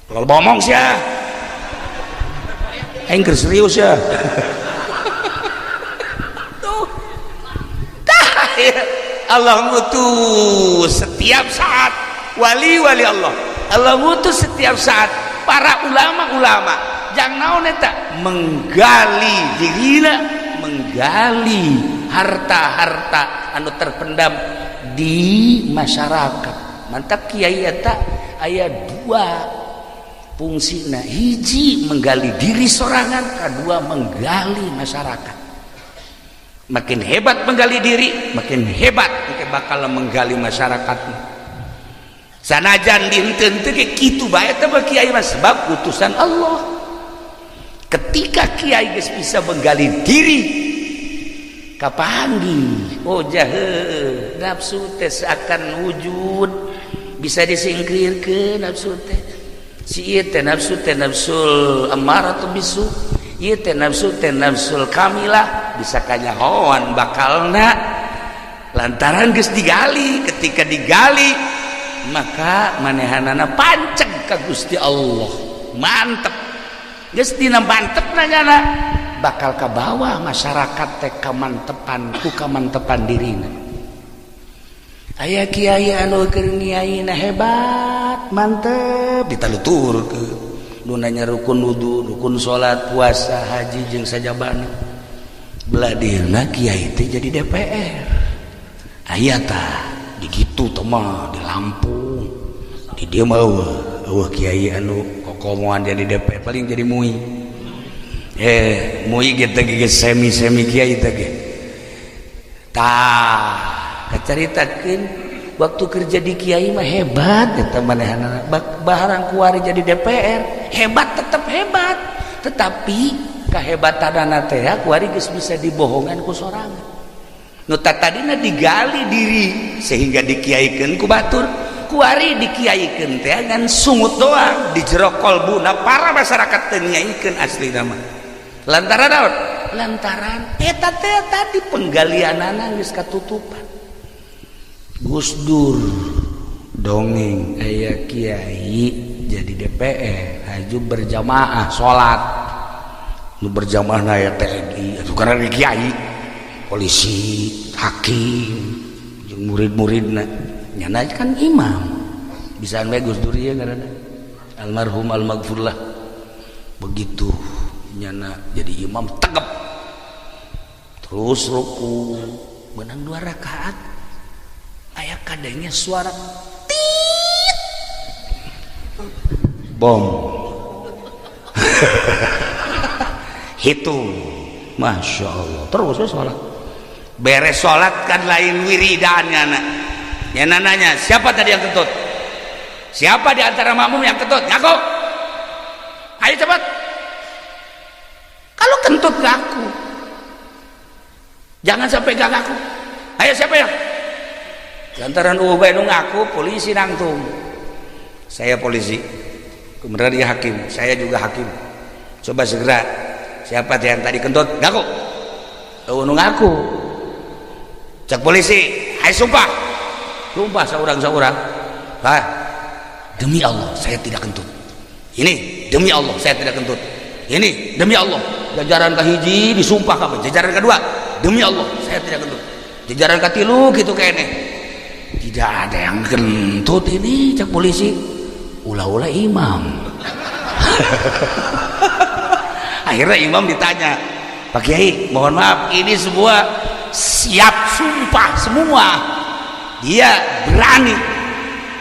Kalau ngomong sia, aing keur serius ya. Tuh tah ya. Allah ngutus setiap saat wali-wali Allah, Allah ngutus setiap saat para ulama-ulama. Jangan naon eta menggali dirina, menggali harta-harta anu terpendam di masyarakat. Mantap kiai eta aya dua fungsina, hiji menggali diri sorangan, kedua menggali masyarakat. Makin hebat menggali diri, makin hebat makin bakal menggali masyarakat. Sanajan dihenteu ge kitu bae teh kiai mah, sebab utusan Allah. Ketika kiai geus bisa menggali diri, kapanggih oh jahe nafsu teh seakan wujud bisa disingkirkeun. Nafsu teh si ieu teh nafsu teh nafsul amaratu bisu, ieu teh nafsu teh nafsul kamilah, bisa kanyahoan bakalna lantaran geus digali. Ketika digali maka manehanana panceg ka Gusti Allah, mantep geus dina mantep nanyana bakal ka bawah masyarakat teh kamantepan ku kamantepan dirina. Aya kiai anu keur ngiaina hebat mantep ditaluturkeun nu nanya rukun wudu, rukun salat, puasa, haji jeung sajabana. Belah dirna kiai teh jadi DPR. Aya tah di kitu teh mah di Lampung, di dieu mah eueuh kiai anu kokomoan jadi DPR, paling jadi MUI. MUI ge teh geus semi-semi kiai teh ge. Tah kacaritakeun waktu kerja di kiai mah hebat eta manehanana, barang kuari jadi DPR hebat tetep hebat, tetapi kehebatanana teh kuari geus bisa dibohongan ku sorangan. Nu tadina digali diri sehingga dikiaikeun ku batur, kuari dikiaikeun teh ngan sungut doang di jero kolbuna para masyarakat teu ngiaikeun asli nama. Lantaran naon? Lantaran eta teh tadi penggalianana geus katutupan. Gus Dur dongeng aya kiai jadi DPR haju berjamaah salat, nu berjamaah aya TNI atuh karena di kiai, polisi, hakim jeung murid-muridna, nyana kan imam bisa bae. Gus Dur ieu ngaranna almarhum almaghfurlah. Begitu nyana jadi imam tegep terus ruku menang dua rakaat, aya kadangnya suara tit bom hitung, masya Allah. Terus ya sholat, beres sholat kan lain wiridannya anak ya nanya siapa tadi yang kentut, siapa di antara makmum yang kentut, ngaku ayo cepat. Kalau kentut ngaku, jangan sampai gak ngaku. Ayo siapa yang lantaran ubay nu ngaku, polisi nangtung, saya polisi, kemudian dia hakim, saya juga hakim, coba segera siapa yang tadi kentut ngaku. Oh, nu ngaku, cek polisi, hai sumpah, sumpah seorang-seorang, hah, demi Allah saya tidak kentut ini, demi Allah saya tidak kentut ini, demi Allah. Jajaran kahiji disumpah kabeh, jajaran kedua demi Allah saya tidak kentut, jajaran katilu gitu kayaknya tidak ada yang kentut ini. Cek polisi, ulah-ulah imam. Akhirnya imam ditanya, Pak Kiai mohon maaf ini semua siap sumpah semua, dia berani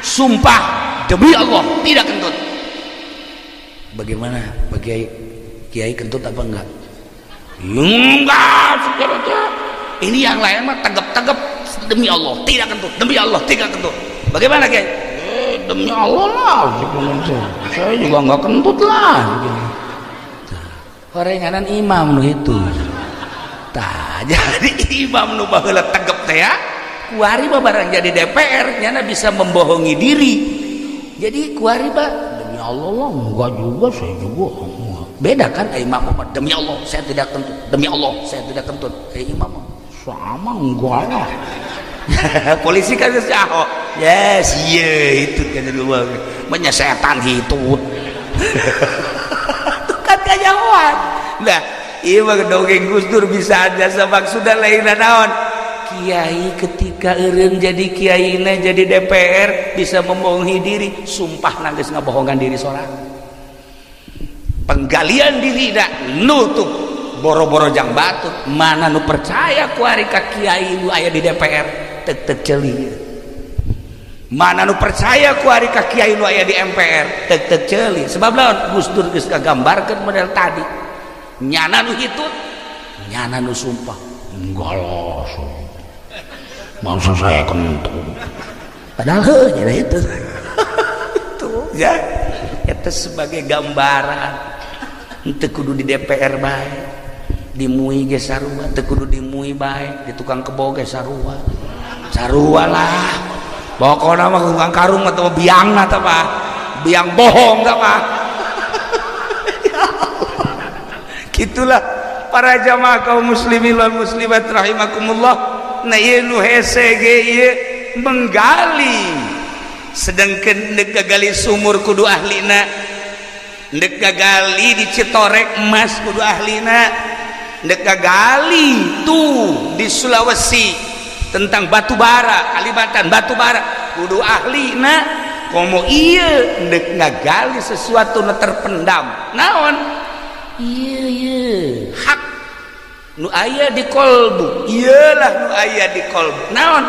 sumpah demi Allah tidak kentut. Bagaimana Pak Kiai? Kiai kentut apa enggak? Enggak. Ini yang lain mah tegap-tegap, demi Allah tidak kentut, demi Allah tidak kentut. Bagaimana, Kiai? Demi Allah lah, saya juga enggak kentut lah. Horenganan imam nu itu. Tah, jadi imam nu baheula tegep teh ya, kuari mah barang jadi DPR nyana bisa membohongi diri. Jadi kuari mah demi Allah lah enggak juga, saya juga enggak. Beda kan imam mah demi Allah saya tidak kentut, demi Allah saya tidak kentut. Imam mah sama enggak lah. Polisi kan si Ahok, yes, iya itu kan dulu banyak setan hitut. Itu kan kanyahoan. Nah, iya mah dongeng Gus Dur bisa aja maksudna lain naon. Kiai ketika eureun jadi kiai, jadi DPR, bisa membohongi diri, sumpah nangis ngabohongan diri sorang. Penggalian diri dah nutup boro-boro jang batur. Mana nu percaya kuari ka kiai nu aya di DPR tek tek ceuli? Mana nu percaya kuari ka kiai nu aya di MPR tek tek ceuli? Sebab lawan Gus Dur geus kagambarkeun model tadi, nyana nu hitut, nyana nu sumpah enggak lah, masa saya kentut, padahal heuh nyana itu. Itu ya, itu sebagai gambaran. Teu kudu di DPR bae, di MUI ge sarua. Teu kudu di MUI bae, di tukang kebo ge sarua, sarua lah. Pokokna mah tukang karung atau biang atau apa, biang bohong apa. Gitulah para jamaah kaum muslimin wal muslimat rahimakumullah. Nah, ieu nu hese ge ieu menggali, sedangkan ndek gali sumur kudu ahlina, ndek gali di Citorek emas kudu ahlina, ndek gali tuh di Sulawesi tentang batu bara, Kalibatan batu bara kudu ahlina. Komo ieu ndek ngagali sesuatu nu terpendam. Naon ieu? Ieu hak nu aya di kolbu, iyalah nu aya di kolbu. Naon?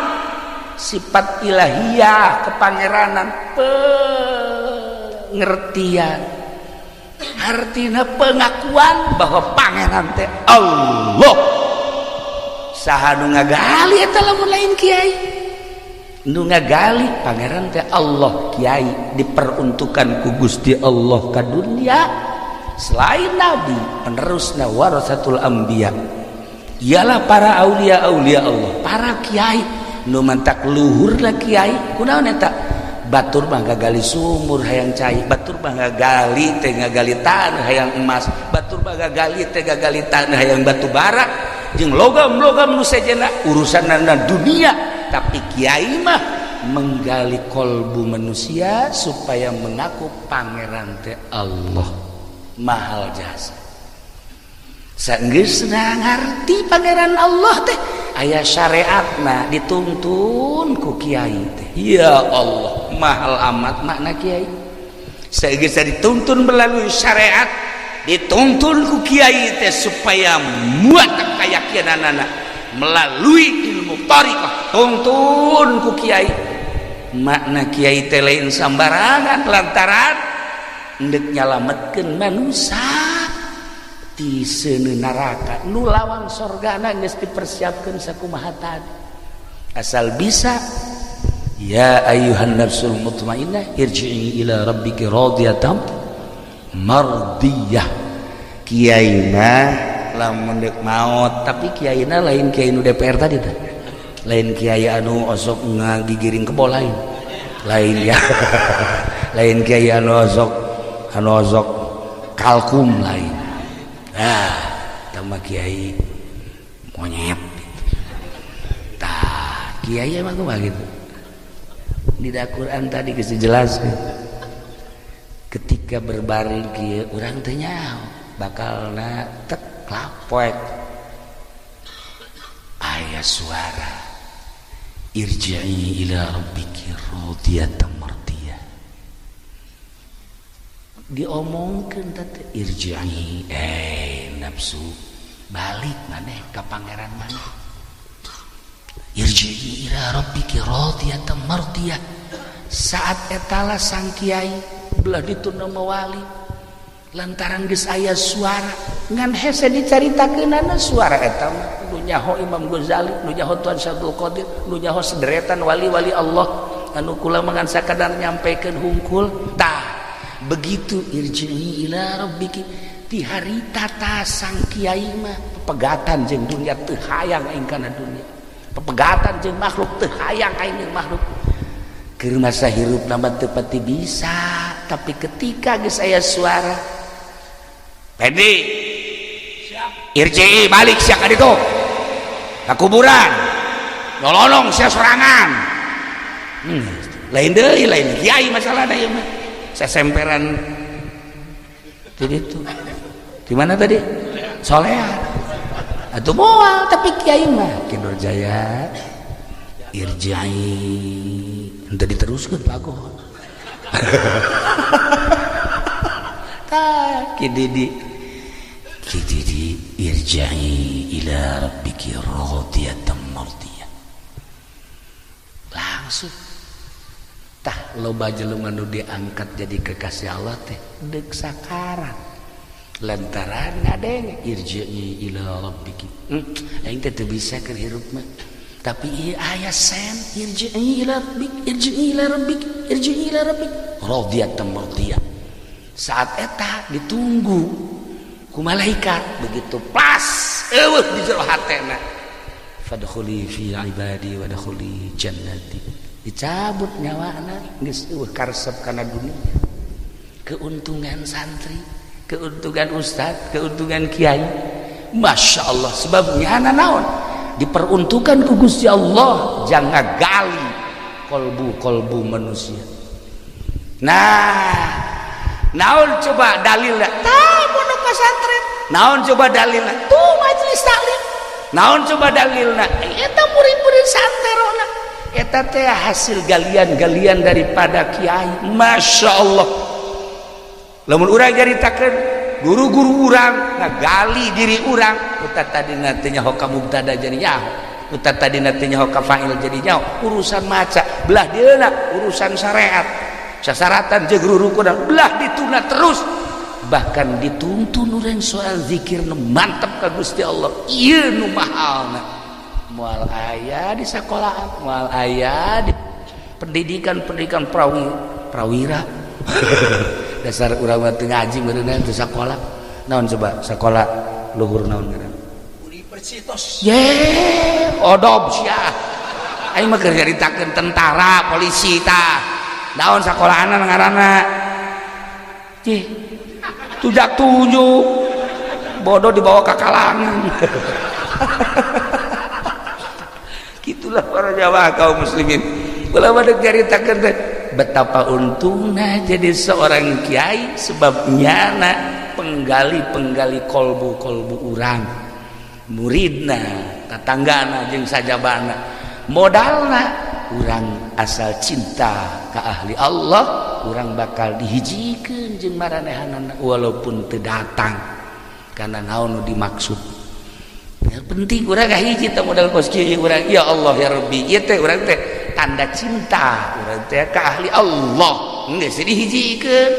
Sifat ilahiyah, kepangeranan, pengertian, artinya pengakuan bahwa pangeran teh Allah. Saha nu ngagali eta lamun lain kiai? Nu ngagali pangeran teh Allah, kiai. Diperuntukkan ku Gusti Allah ka dunia selain nabi, penerusna warasatul anbiya ialah para aulia, aulia Allah, para kiai. Nu mantak luhur lah kiai. Kunaon eta? Batur mah ngagali sumur hayang cai, batur mah ngagali teh ngagali tanah hayang emas, batur mah ngagali teh ngagali tanah hayang batu bara jeung logam-logam nu sejenna urusan dunia. Tapi kiai mah menggali kolbu manusia supaya mengaku pangeran teh Allah. Mahal jasa. Sanggeusna ngarti pangeran Allah teh aya syariatna, dituntun ku kiai teh. Ya Allah, mahal amat makna kiai. Sageus dituntun melalui syariat, dituntun ku kiai teh supaya muat keyakinanana melalui ilmu thariqah, tuntun ku kiai. Makna kiai teh lain sambarangan, lantaran endek nyalametkeun manusia ti seuneu neraka nu lawang sorgana geus dipersiapkeun sakumaha tadi. Asal bisa, ya ayyuhan nafsul mutmainnah irji'i ila rabbiki radiyatan mardiyah. Kiai mah lamun deuk maot, tapi kiaina lain kiai nu DPR tadi teh, lain kiai anu osok ngagigiring kebo, lain, lain ya, lain kiai anu osok kalkum, lain. Ah, tambah kiai monyet. Tah, kiai emang kumaha gitu. Di Quran tadi geus dijelaskeun, ketika berbaring kieu urang teh nyaho bakalna tek lapoek aya suara, irji'i ila rabbiki radiyatan mardiyah. Diomongkeun teh, irji'i, eh nafsu, balik maneh ka pangeran maneh. Irji'i ila rabbiki radiyatan mardiyah. Saat etala sang kiai belah dituna mawali. Lantaran geus aya suara ngan hese dicaritakeunana suara eta mah nu nyaho Imam Ghazali, nu nyaho Tuan Syabdul Qadir, nu nyaho sederetan wali-wali Allah anu kula mangan sakadar nyampaikan hungkul. Tah begitu irji'i ila rabbiki ti harita ta sang kiai mah pepegatan jeung dunia teu hayang aing kana dunia, pepegatan jeung makhluk teu hayang aing jeung makhluk. Keur masa hirup mah teu pati bisa, tapi ketika geus aya suara Pendi Siap. Irji'i balik sia ka ditu ka kuburan nolonong sia sorangan. Lain deui, lain kiai masalahna ieu mah sesemperan di ditu. Di mana tadi? Solean. Atuh moal, tapi kiai mah Ki Nurjaya irji'i henteu diteruskeun pagon. Tah Ki Didi, Ki Didi irji'i ila rabbiki radiyatan mardiyah. Langsung tah loba jelema nu diangkat jadi kekasih Allah teh deuk sakarat lantaran ngadenge irji'i ila rabbiki. Aing teh teu bisa keur hirup mah, tapi ieu aya sen irji'i ila rabbik, irji'i ila rabbik, irji'i ila rabbik radiyatan mardiyah. Saat eta ditunggu ku malaikat, begitu pas eueuh di jero hatena fadkhuli fi ibadi wadkhuli jannati, dicabut nyawana geus eueuh karesep kana dunia. Keuntungan santri, keuntungan ustad, keuntungan kiai, Masya Allah. Sebabnya anak naon diperuntukkan ku Gusti Allah jangan gali kolbu-kolbu manusia. Nah naon coba dalilnya? Tah pondok pesantren. Naon coba dalilnya? Tuh majelis taklim. Naon coba dalilna? Eta murid-murid santerona. Eta teh hasil galian-galian daripada kiai. Masya Allah. Lamun urang nyaritakeun guru-guru urang ngagali diri urang, uta tadi teu nyaho ka mubtada jadi nyaho, uta tadi teu nyaho ka fa'il jadi nyaho, urusan maca belah dieuna, urusan syariat sasaratan jeung rurukunan belah dituna terus, bahkan dituntun urang soal zikir nu mantep ka Gusti Allah. Ieu nu mahalna moal aya di sekolahan, moal aya di pendidikan-pendidikan prawira. Dasar urang mah teu ngaji meureunna teu sakola. Naon coba sakola luhur naon ngaranna? Universitas. Ye, odob sia. Aing mah keur nyaritakeun tentara, polisi tah. Naon sakolahana ngaranna? Cih. Tujak tujuh. Bodoh dibawa ke kalangan. Gitulah para jamaah kaum muslimin. Ulama dek nyaritakeun teh betapa untungnya jadi seorang kiai, sebab nyana penggali-penggali kolbu-kolbu urang, muridna, tatanggana jeung sajabana, modalna urang asal cinta ka ahli Allah, urang bakal dihijikeun jeung maranehanana walaupun teu datang karena naon nu dimaksud. Yang penting urang kahiji teh modal kos kieu urang, ya Allah ya Rabbi, ieu teh urang teh tanda cinta urang teh ka ahli Allah geus dihijikeun.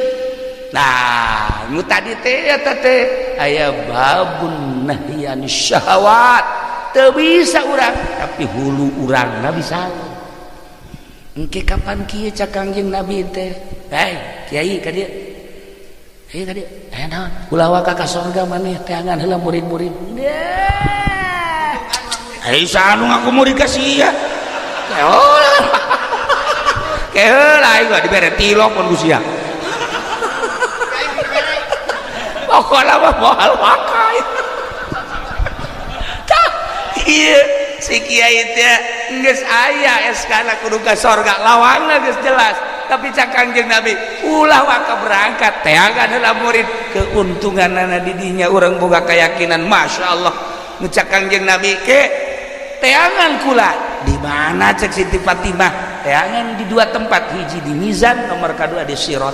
Nah nu tadi teh eta teh aya babun nahyi anis syahwat, teu bisa urang tapi hulu urangna bisa. Engke kapan kieu cak Kangjeng Nabi teh, hei kiai ka dieu, hei ka dieu, aya naon ulah waka ka sorga maneh teangan heula murid-murid. Hei saha nu ngaku murid ka sia? Keheula aing mah dibere tilok pun ku sia. Pokona mah moal waka. Tah ieu si kiai teh geus aya SK-na kudu ka sorga, lawangna geus jelas, tapi cak Kangjeng Nabi ulah waka berangkat teangan heula murid. Keuntunganana di dinya urang boga keyakinan Masya Allah. Ngecak Kangjeng Nabi ke teangan kula di mana cek Siti Fatimah, teangan di dua tempat, hiji di mizan, nomor kedua di sirat.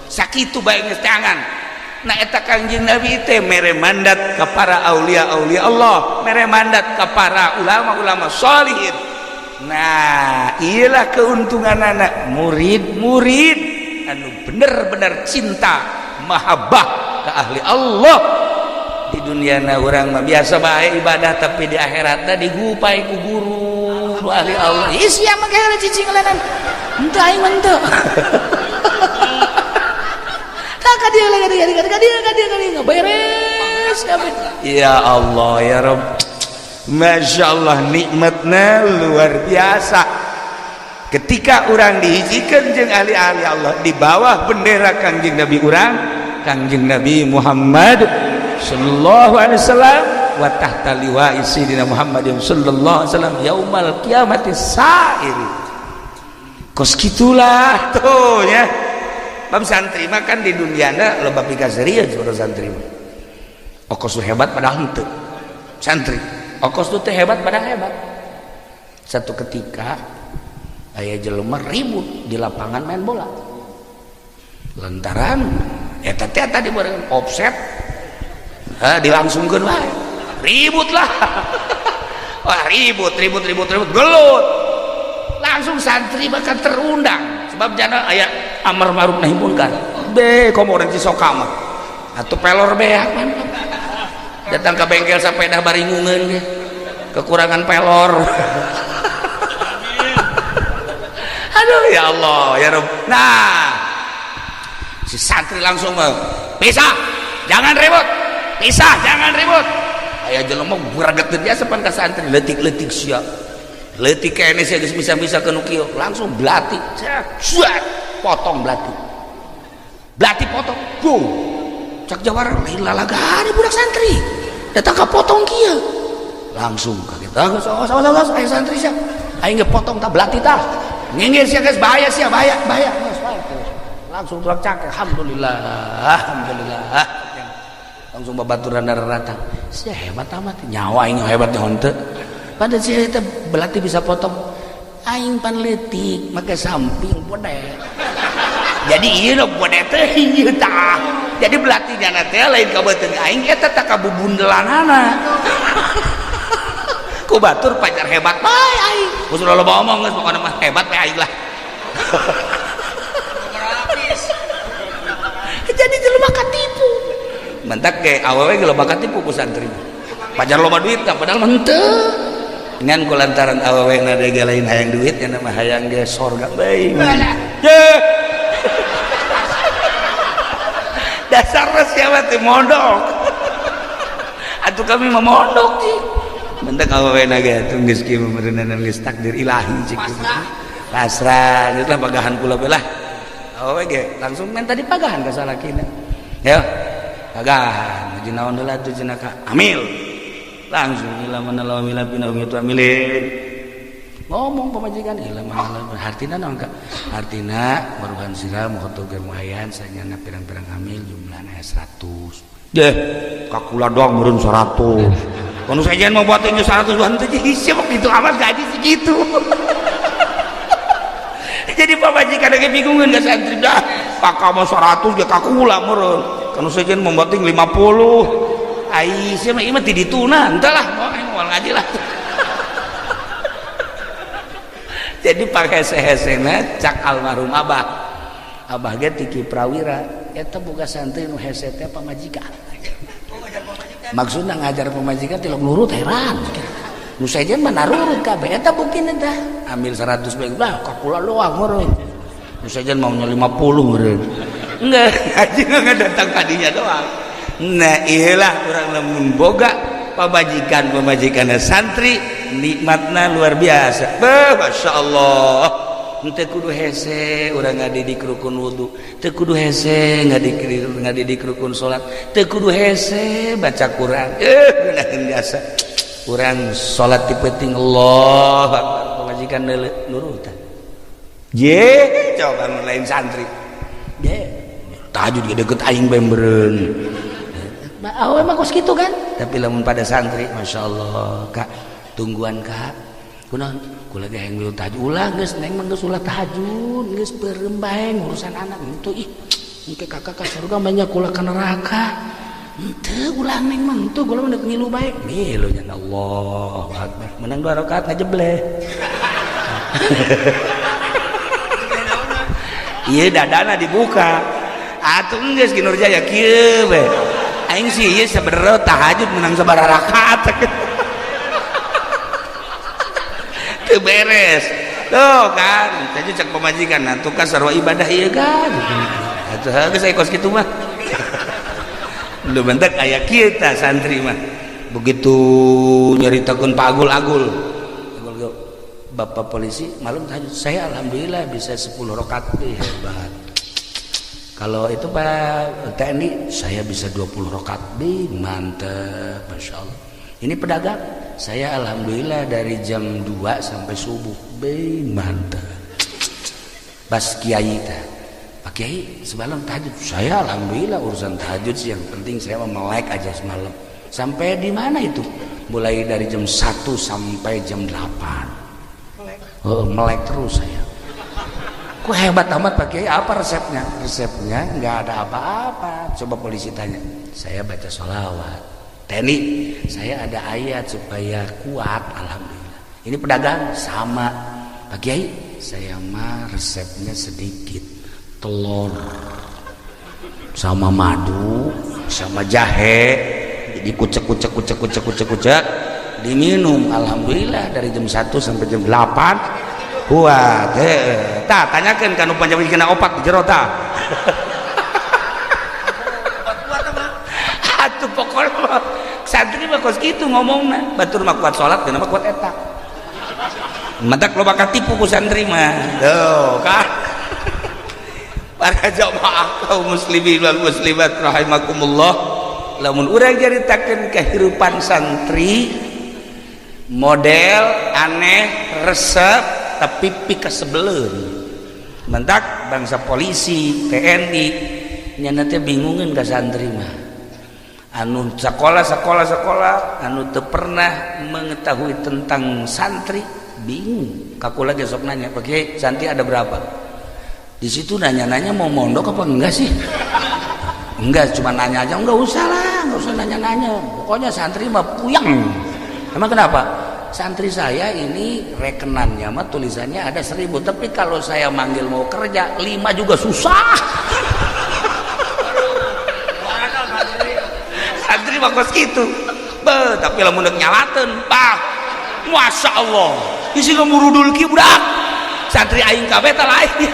Sakitu bae geus teangan. Nah eta Kangjeng Nabi teh mere mandat ka para aulia-aulia Allah, mere mandat ka para ulama-ulama sholihin. Nah iyalah keuntungan anak murid-murid anu bener-bener cinta mahabbah Ka ahli Allah di dunia na urang mah biasa bae ibadah, tapi di akhiratna digupai ku guru nu ahli Allah. Ih, sia mah geus cicing lenan henteu, aing mah henteu. Tah ka dieu ka dieu ka dieu ka dieu ka dieu beres kabeh. Ya Allah ya Rabb, Masya Allah, nikmatnya luar biasa ketika orang dihijikan jeung ahli-ahli Allah di bawah bendera Kangjeng Nabi urang, Kangjeng Nabi Muhammad sallallahu alaihi wasallam, wa tahta liwa'i sayyidina Muhammadin sallallahu alaihi wasallam yaumal kiamati sairi. Kos gitulah tuh ya. Bab santri mah kan di duniana loba pikaserian saudara santri mah. Okos tuh hebat padahal henteu. Santri okos tuh teh hebat padahal hebat. Satu ketika aya jelema ribut di lapangan main bola lantaran eta teh tadi bareng offset, ha, dilangsungkeun wae, ribut lah. Wah, ribut ribut ribut ribut, gelut. Langsung santri bahkan terundang sebab jana aya amar ma'ruf nahi munkar be komo urang Cisoka mah atuh pelor beak datang ke bengkel sepeda baringungeun ge kekurangan pelor. Aduh ya Allah ya Rabb. Nah, si santri langsung pisah, jangan ribut, pisah, jangan ribut. Aya jelema greget biasa pan ka santri, leutik-leutik sia. Leutik kene sia geus bisa-bisa ke nu kieu, langsung belati, cet, potong belati. Belati potong, boom. Cak jawara lain lalagana budak santri. Datang ka potong kieu. Langsung kaget. Ah, geus awas awas awas aya santri sia. Aing ge potong tah belati tah. Nginggir sia geus bahaya sia, bahaya, bahaya. Langsung tulak cak, alhamdulillah, alhamdulillah. Langsung babaturan darah. Sia hebat amat, nyawa aing hebat henteu. Padahal sia eta belati bisa potong. Aing pan leutik make samping bode. Jadi ieu nu bode teh ieu tah. Jadi belatinya teh lain ka beuteung aing, eta tah ka bubundelanana. Ku batur pacar hebat bae aing. Geus loba omong geus pokona mah hebat bae aing lah. Jadi jelema katipu. Mentak ge awewe ge loba katipu ku santri. Pajar loba duit tah padahal mah henteu. Ngan ku lantaran awewe na ge lain hayang duit nya mah hayang ge sorga bae. Ye. Dasarna siapa teh mondok. Atuh kami mah mondok sih. Mentak awewe na ge atuh geus kieu meureunana geus takdir ilahi cik. Pasrah, geus lah pagahan kula bae lah. Awewe ge langsung minta dipagahan ka salakina. Ya. Pagahan, haji naon heula atuh cenah ka amil. Langsung ila mana lawa mila pina itu amilin. Ngomong pamajikan ila mana lawa hartina naon ka? Hartina maruhan sira mohoto ge muayan sanyana pirang-pirang amil jumlahna 100. Deh, kakula doang meureun 100. Kono sajian mau buat 100 henteu hese waktu itu amat gaji segitu. Jadi pamajikan ge bingungeun ka santri dah. Kakak mah 100 ge kakula meureun. Kanu sejen membating 50. Ai sia mah ieu mah ti dituna, henteu lah, mau aing moal ngaji lah. Jadi pakai hese-hesena cak almarhum abah. Abah ge ti Ki Prawira, eta boga santri nu hese teh pamajikan. Maksudna ngajar pamajikan tilok nurut heran. Nu sejen mah narurut kabeh eta buktina tah. Ambil 100 bae lah kakula doang meureun. Nu sejen maunya 50 meureun. Enggak, ngaji enggak datang tadinya doang. Nah, iyalah urang lamun boga pamajikan-pamajikan santri nikmatna luar biasa. Beuh, Masya Allah. Teu kudu hese urang ngadidik rukun wudu, teu kudu hese ngadidik rukun salat, teu kudu hese baca Quran. Geunaheun biasa. Urang salat ti peuting Allah akbar, pamajikan nurutan. Ye, coba lain santri. Ye, tahajud ge deket aing bae meureun. Awewe mah kos kitu kan? Tapi lamun pada santri, Masya Allah, Kak, tungguan Kak. Kunaon? Kula ge hayang milu tahajud. Ulah geus neng mah geus ulah tahajud, geus peureum bae ngurusan anak henteu ih. Engke kakak ka surga mah kula ka neraka. Henteu ulah neng mah henteu kula mah deuk ngilu bae. Ngilu nya Allahu Akbar. Menang 2 rakaat ngajebleh. Ieu dadana dibuka. Atuh geus Ki Nurjaya kieu we. Aing sih ieu sabenerna tahajud menang sabaraha rakaat. Teu beres. Tuh kan, tadi cek pamajikan atuh kan sarua ibadah ieu kan. Atuh geus aya kos kitu mah. Lu bentak aya kieu tah santri mah. Begitu nyaritakeun Pak Agul-agul. Bapak polisi malam tahajud, saya alhamdulillah bisa 10 rakaat, hebat. Kalau itu Pak TNI, saya bisa 20 rakaat, mantep, Masya Allah. Ini pedagang, saya alhamdulillah dari jam 2 sampai subuh, mantep. Bas kiai tah, Pak Kiai semalam tahajud, saya alhamdulillah urusan tahajud sih yang penting saya mau melek aja semalam. Sampai di mana itu? Mulai dari jam 1 sampai jam 8. Oh, melek terus saya. Kok hebat amat Pak Kiai, apa resepnya? Resepnya nggak ada apa-apa. Coba polisi tanya. Saya baca sholawat. TNI, saya ada ayat supaya kuat, alhamdulillah. Ini pedagang sama. Pak Kiai, saya mah resepnya sedikit. Telur sama madu sama jahe. Jadi kucek kucek kucek kucek kucek kucek diminum, alhamdulillah dari jam 1 sampai jam 8 kuat. Tah tanyakeun ka nu panjang kena opat di jero tah. Atuh pokokna santri mah kos kitu ngomongna, batur mah kuat salat geuna mah kuat eta. Matak loba katipu ku santri mah. Tuh kan. Para jamaah kaum muslimin wal muslimat rahimakumullah, lamun urang caritakeun kehidupan santri model aneh resep tapi pikasebeleun. Mentak bangsa polisi TNI nyana teh bingungeun ka santri mah. Anu sekolah sekolah sekolah anu teu pernah mengetahui tentang santri bingung. Kakula ge sok nanya, "Pak Kiai, santri ada berapa?" Di situ nanya-nanya mau mondok apa enggak sih? Enggak, cuma nanya aja. Enggak usah lah, enggak usah nanya-nanya. Pokoknya santri mah puyeng. Emang kenapa? Santri saya ini rekenannya mah tulisannya ada 1000, tapi kalau saya manggil mau kerja 5 juga susah. Santri mah kos kitu. Be, tapi lamun deuk nyalateun, bah. Masya Allah. Isi ngamurudul kieu budak. Santri aing kabeh tah lain.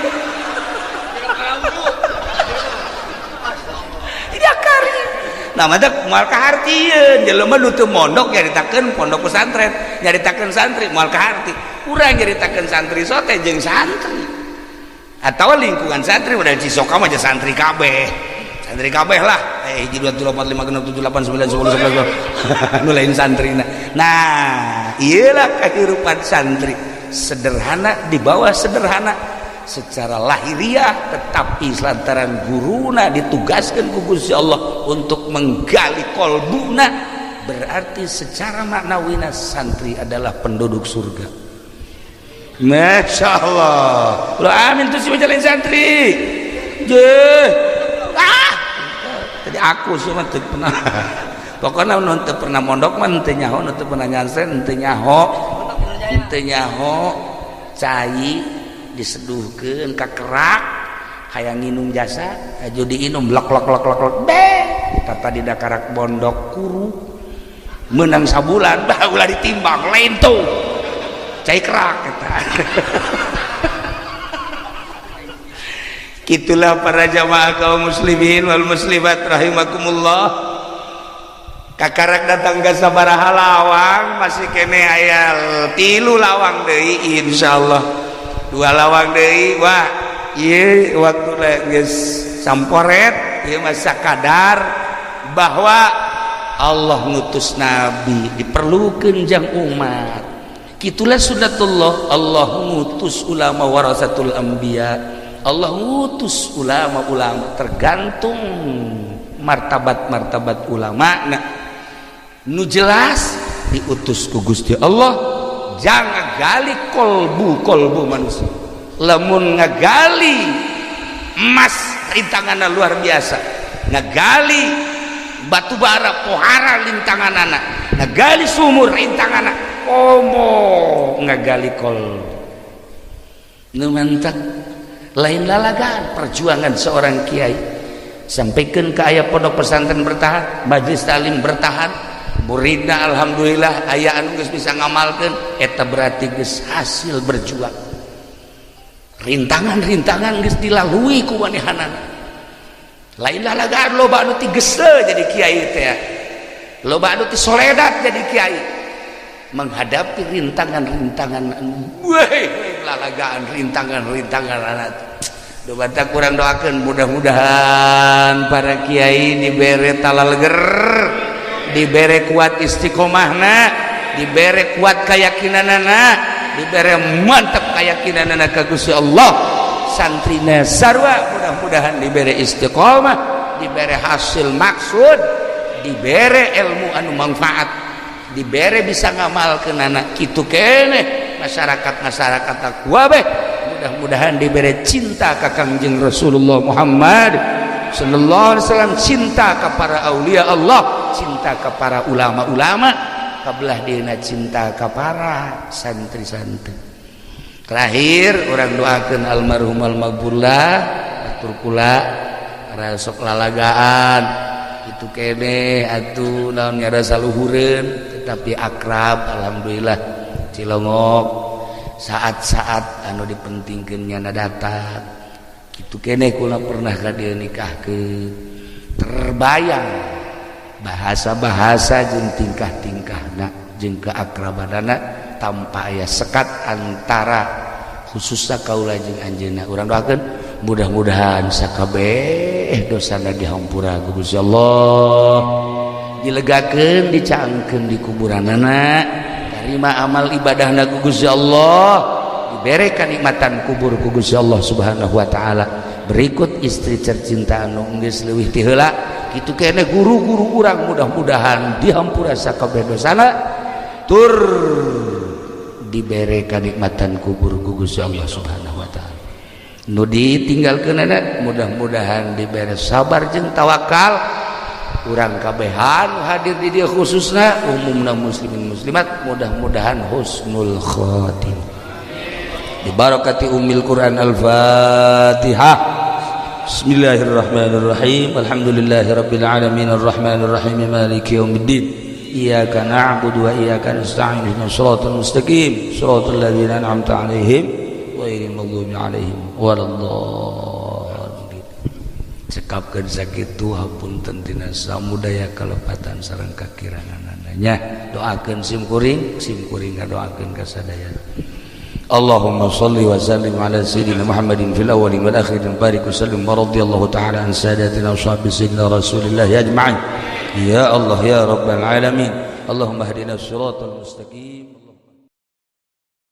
Tidak kari. Nah, matak moal kahartieun jelema nu teu mondok nyaritakeun pondok pesantren, nyaritakeun santri moal kaharti. Urang nyaritakeun santri sote jeung santri. Atawa lingkungan santri udah Cisoka mah santri kabeh. Santri kabeh lah. 1 2 3 4 5 6 7 8 9 10 11. Nu lain santrina. Nah, iyalah kehidupan santri. Sederhana di bawah sederhana secara lahiriah, tetapi lantaran guruna ditugaskan ku Gusti Allah untuk menggali kolbuna, berarti secara maknawina santri adalah penduduk surga. Masya Allah. Lo amin tuh si majalin santri. Je. Ah. Tadi aku sih mah teu pernah. Pokoknya nu teu pernah mondok mah teu nyaho, nu teu pernah nyansen teu nyaho. Teu nyaho cai diseduhkeun ka kerak hayang nginum jasa aju diinum lok lok lok lok lok be tata di dakarak bondok kuru menang sabulan bah ulah ditimbang lain tuh cai kerak eta. Itulah para jamaah kaum muslimin wal muslimat rahimakumullah. Kakarak datang ke sabaraha lawang masih kene aya 3 lawang deui insyaallah. 2 lawang deui wah ieu waktu geus samporet ieu mah sakadar bahwa Allah ngutus nabi diperlukeun jang umat. Kitulah sunatullah, Allah ngutus ulama warasatul anbiya, Allah ngutus ulama-ulama tergantung martabat-martabat ulama. Nah, nu jelas diutus ku Gusti Allah jangan gali kolbu-kolbu manusia. Lamun ngagali emas rintanganna luar biasa, ngagali batu bara pohara rintanganana, ngagali sumur rintanganana, komo ngagali kolbu. Nu mantak lain lalagan perjuangan seorang kiai. Sampaikan ke aya pondok pesantren bertahan, majelis taklim bertahan, muridna alhamdulillah aya anu geus bisa ngamalkeun. Eta berarti geus hasil berjuang, rintangan-rintangan geus dilalui ku manehanana. Lain lalagaan, loba anu ti geuseuh jadi kiai teh, loba anu ti soledat jadi kiai, menghadapi rintangan-rintangan, weh, lalagaan rintangan-rintangan anak. Coba kurang doakan, mudah-mudahan para kiai dibere talaleger, dibere kuat istiqomahna, dibere kuat keyakinanana, dibere mantap keyakinanana ka Gusti Allah. Santrina sarua mudah-mudahan dibere istiqomah, dibere hasil maksud, dibere ilmu anu manfaat, dibere bisa ngamalkeun anak. Kitu keneh masyarakat, masyarakat kabeh mudah-mudahan diberi cinta ka Kangjeng Rasulullah Muhammad sallallahu alaihi wasallam, cinta ke para aulia Allah, cinta ke para ulama-ulama, kabelah dina cinta ke para santri-santri. Terakhir urang doakan almarhum almaghfurlah, atur kula sok lalagaan itu kene atuh, naon rasa luhureun tetapi akrab, alhamdulillah. Cilongok saat-saat anu dipentingkeun nyana datang kitu kene. Kula pernah ka dieu nikahkeun, terbayang bahasa-bahasa jeung tingkah-tingkahna jeung keakrabanana tanpa aya sekat antara khususnya kaula jeung anjeunna. Urang doakeun mudah-mudahan sakabeh dosana dihampura ku Gusti Allah, dilegakeun, dicaangkeun di kuburanana, terima amal ibadahna ku Gusti Allah, dibere kanikmatan kubur ku Gusti Allah Subhanahu wa taala. Berikut istri tercinta anu geus leuwih ti heula. Kitu kene guru-guru urang mudah-mudahan dihampura sakabeh dosana tur dibere kanikmatan kubur ku Gusti Allah Subhanahu wa taala. Nu ditinggalkeun mudah-mudahan dibere sabar jeung tawakal. Urang kabehan hadir di dieu, khususna umumna muslimin muslimat, mudah-mudahan husnul khotimah dibarakati ummil Quran. Al-Fatihah. Bismillahirrahmanirrahim. Alhamdulillahirabbil alamin, arrahmanirrahim, maliki yaumiddin. Iyyaka na'budu wa iyyaka nasta'in. Ihdinas siratal mustaqim, siratal ladzina an'amta 'alaihim, ghairil maghdubi 'alaihim waladdallin. Cekapkeun sakitu, hapunten tina samudaya kalepatan sareng kakiranganana nya. Doakeun sim kuring, sim kuring ngadoakeun ka sadaya. اللهم صل وسلم على سيدنا محمد في الأول والآخر، بارك وسلم، ورضي الله تعالى عن ساداتنا وصحب سيدنا رسول الله أجمعين. يا الله، يا رب العالمين، اللهم اهدنا الصراط المستقيم.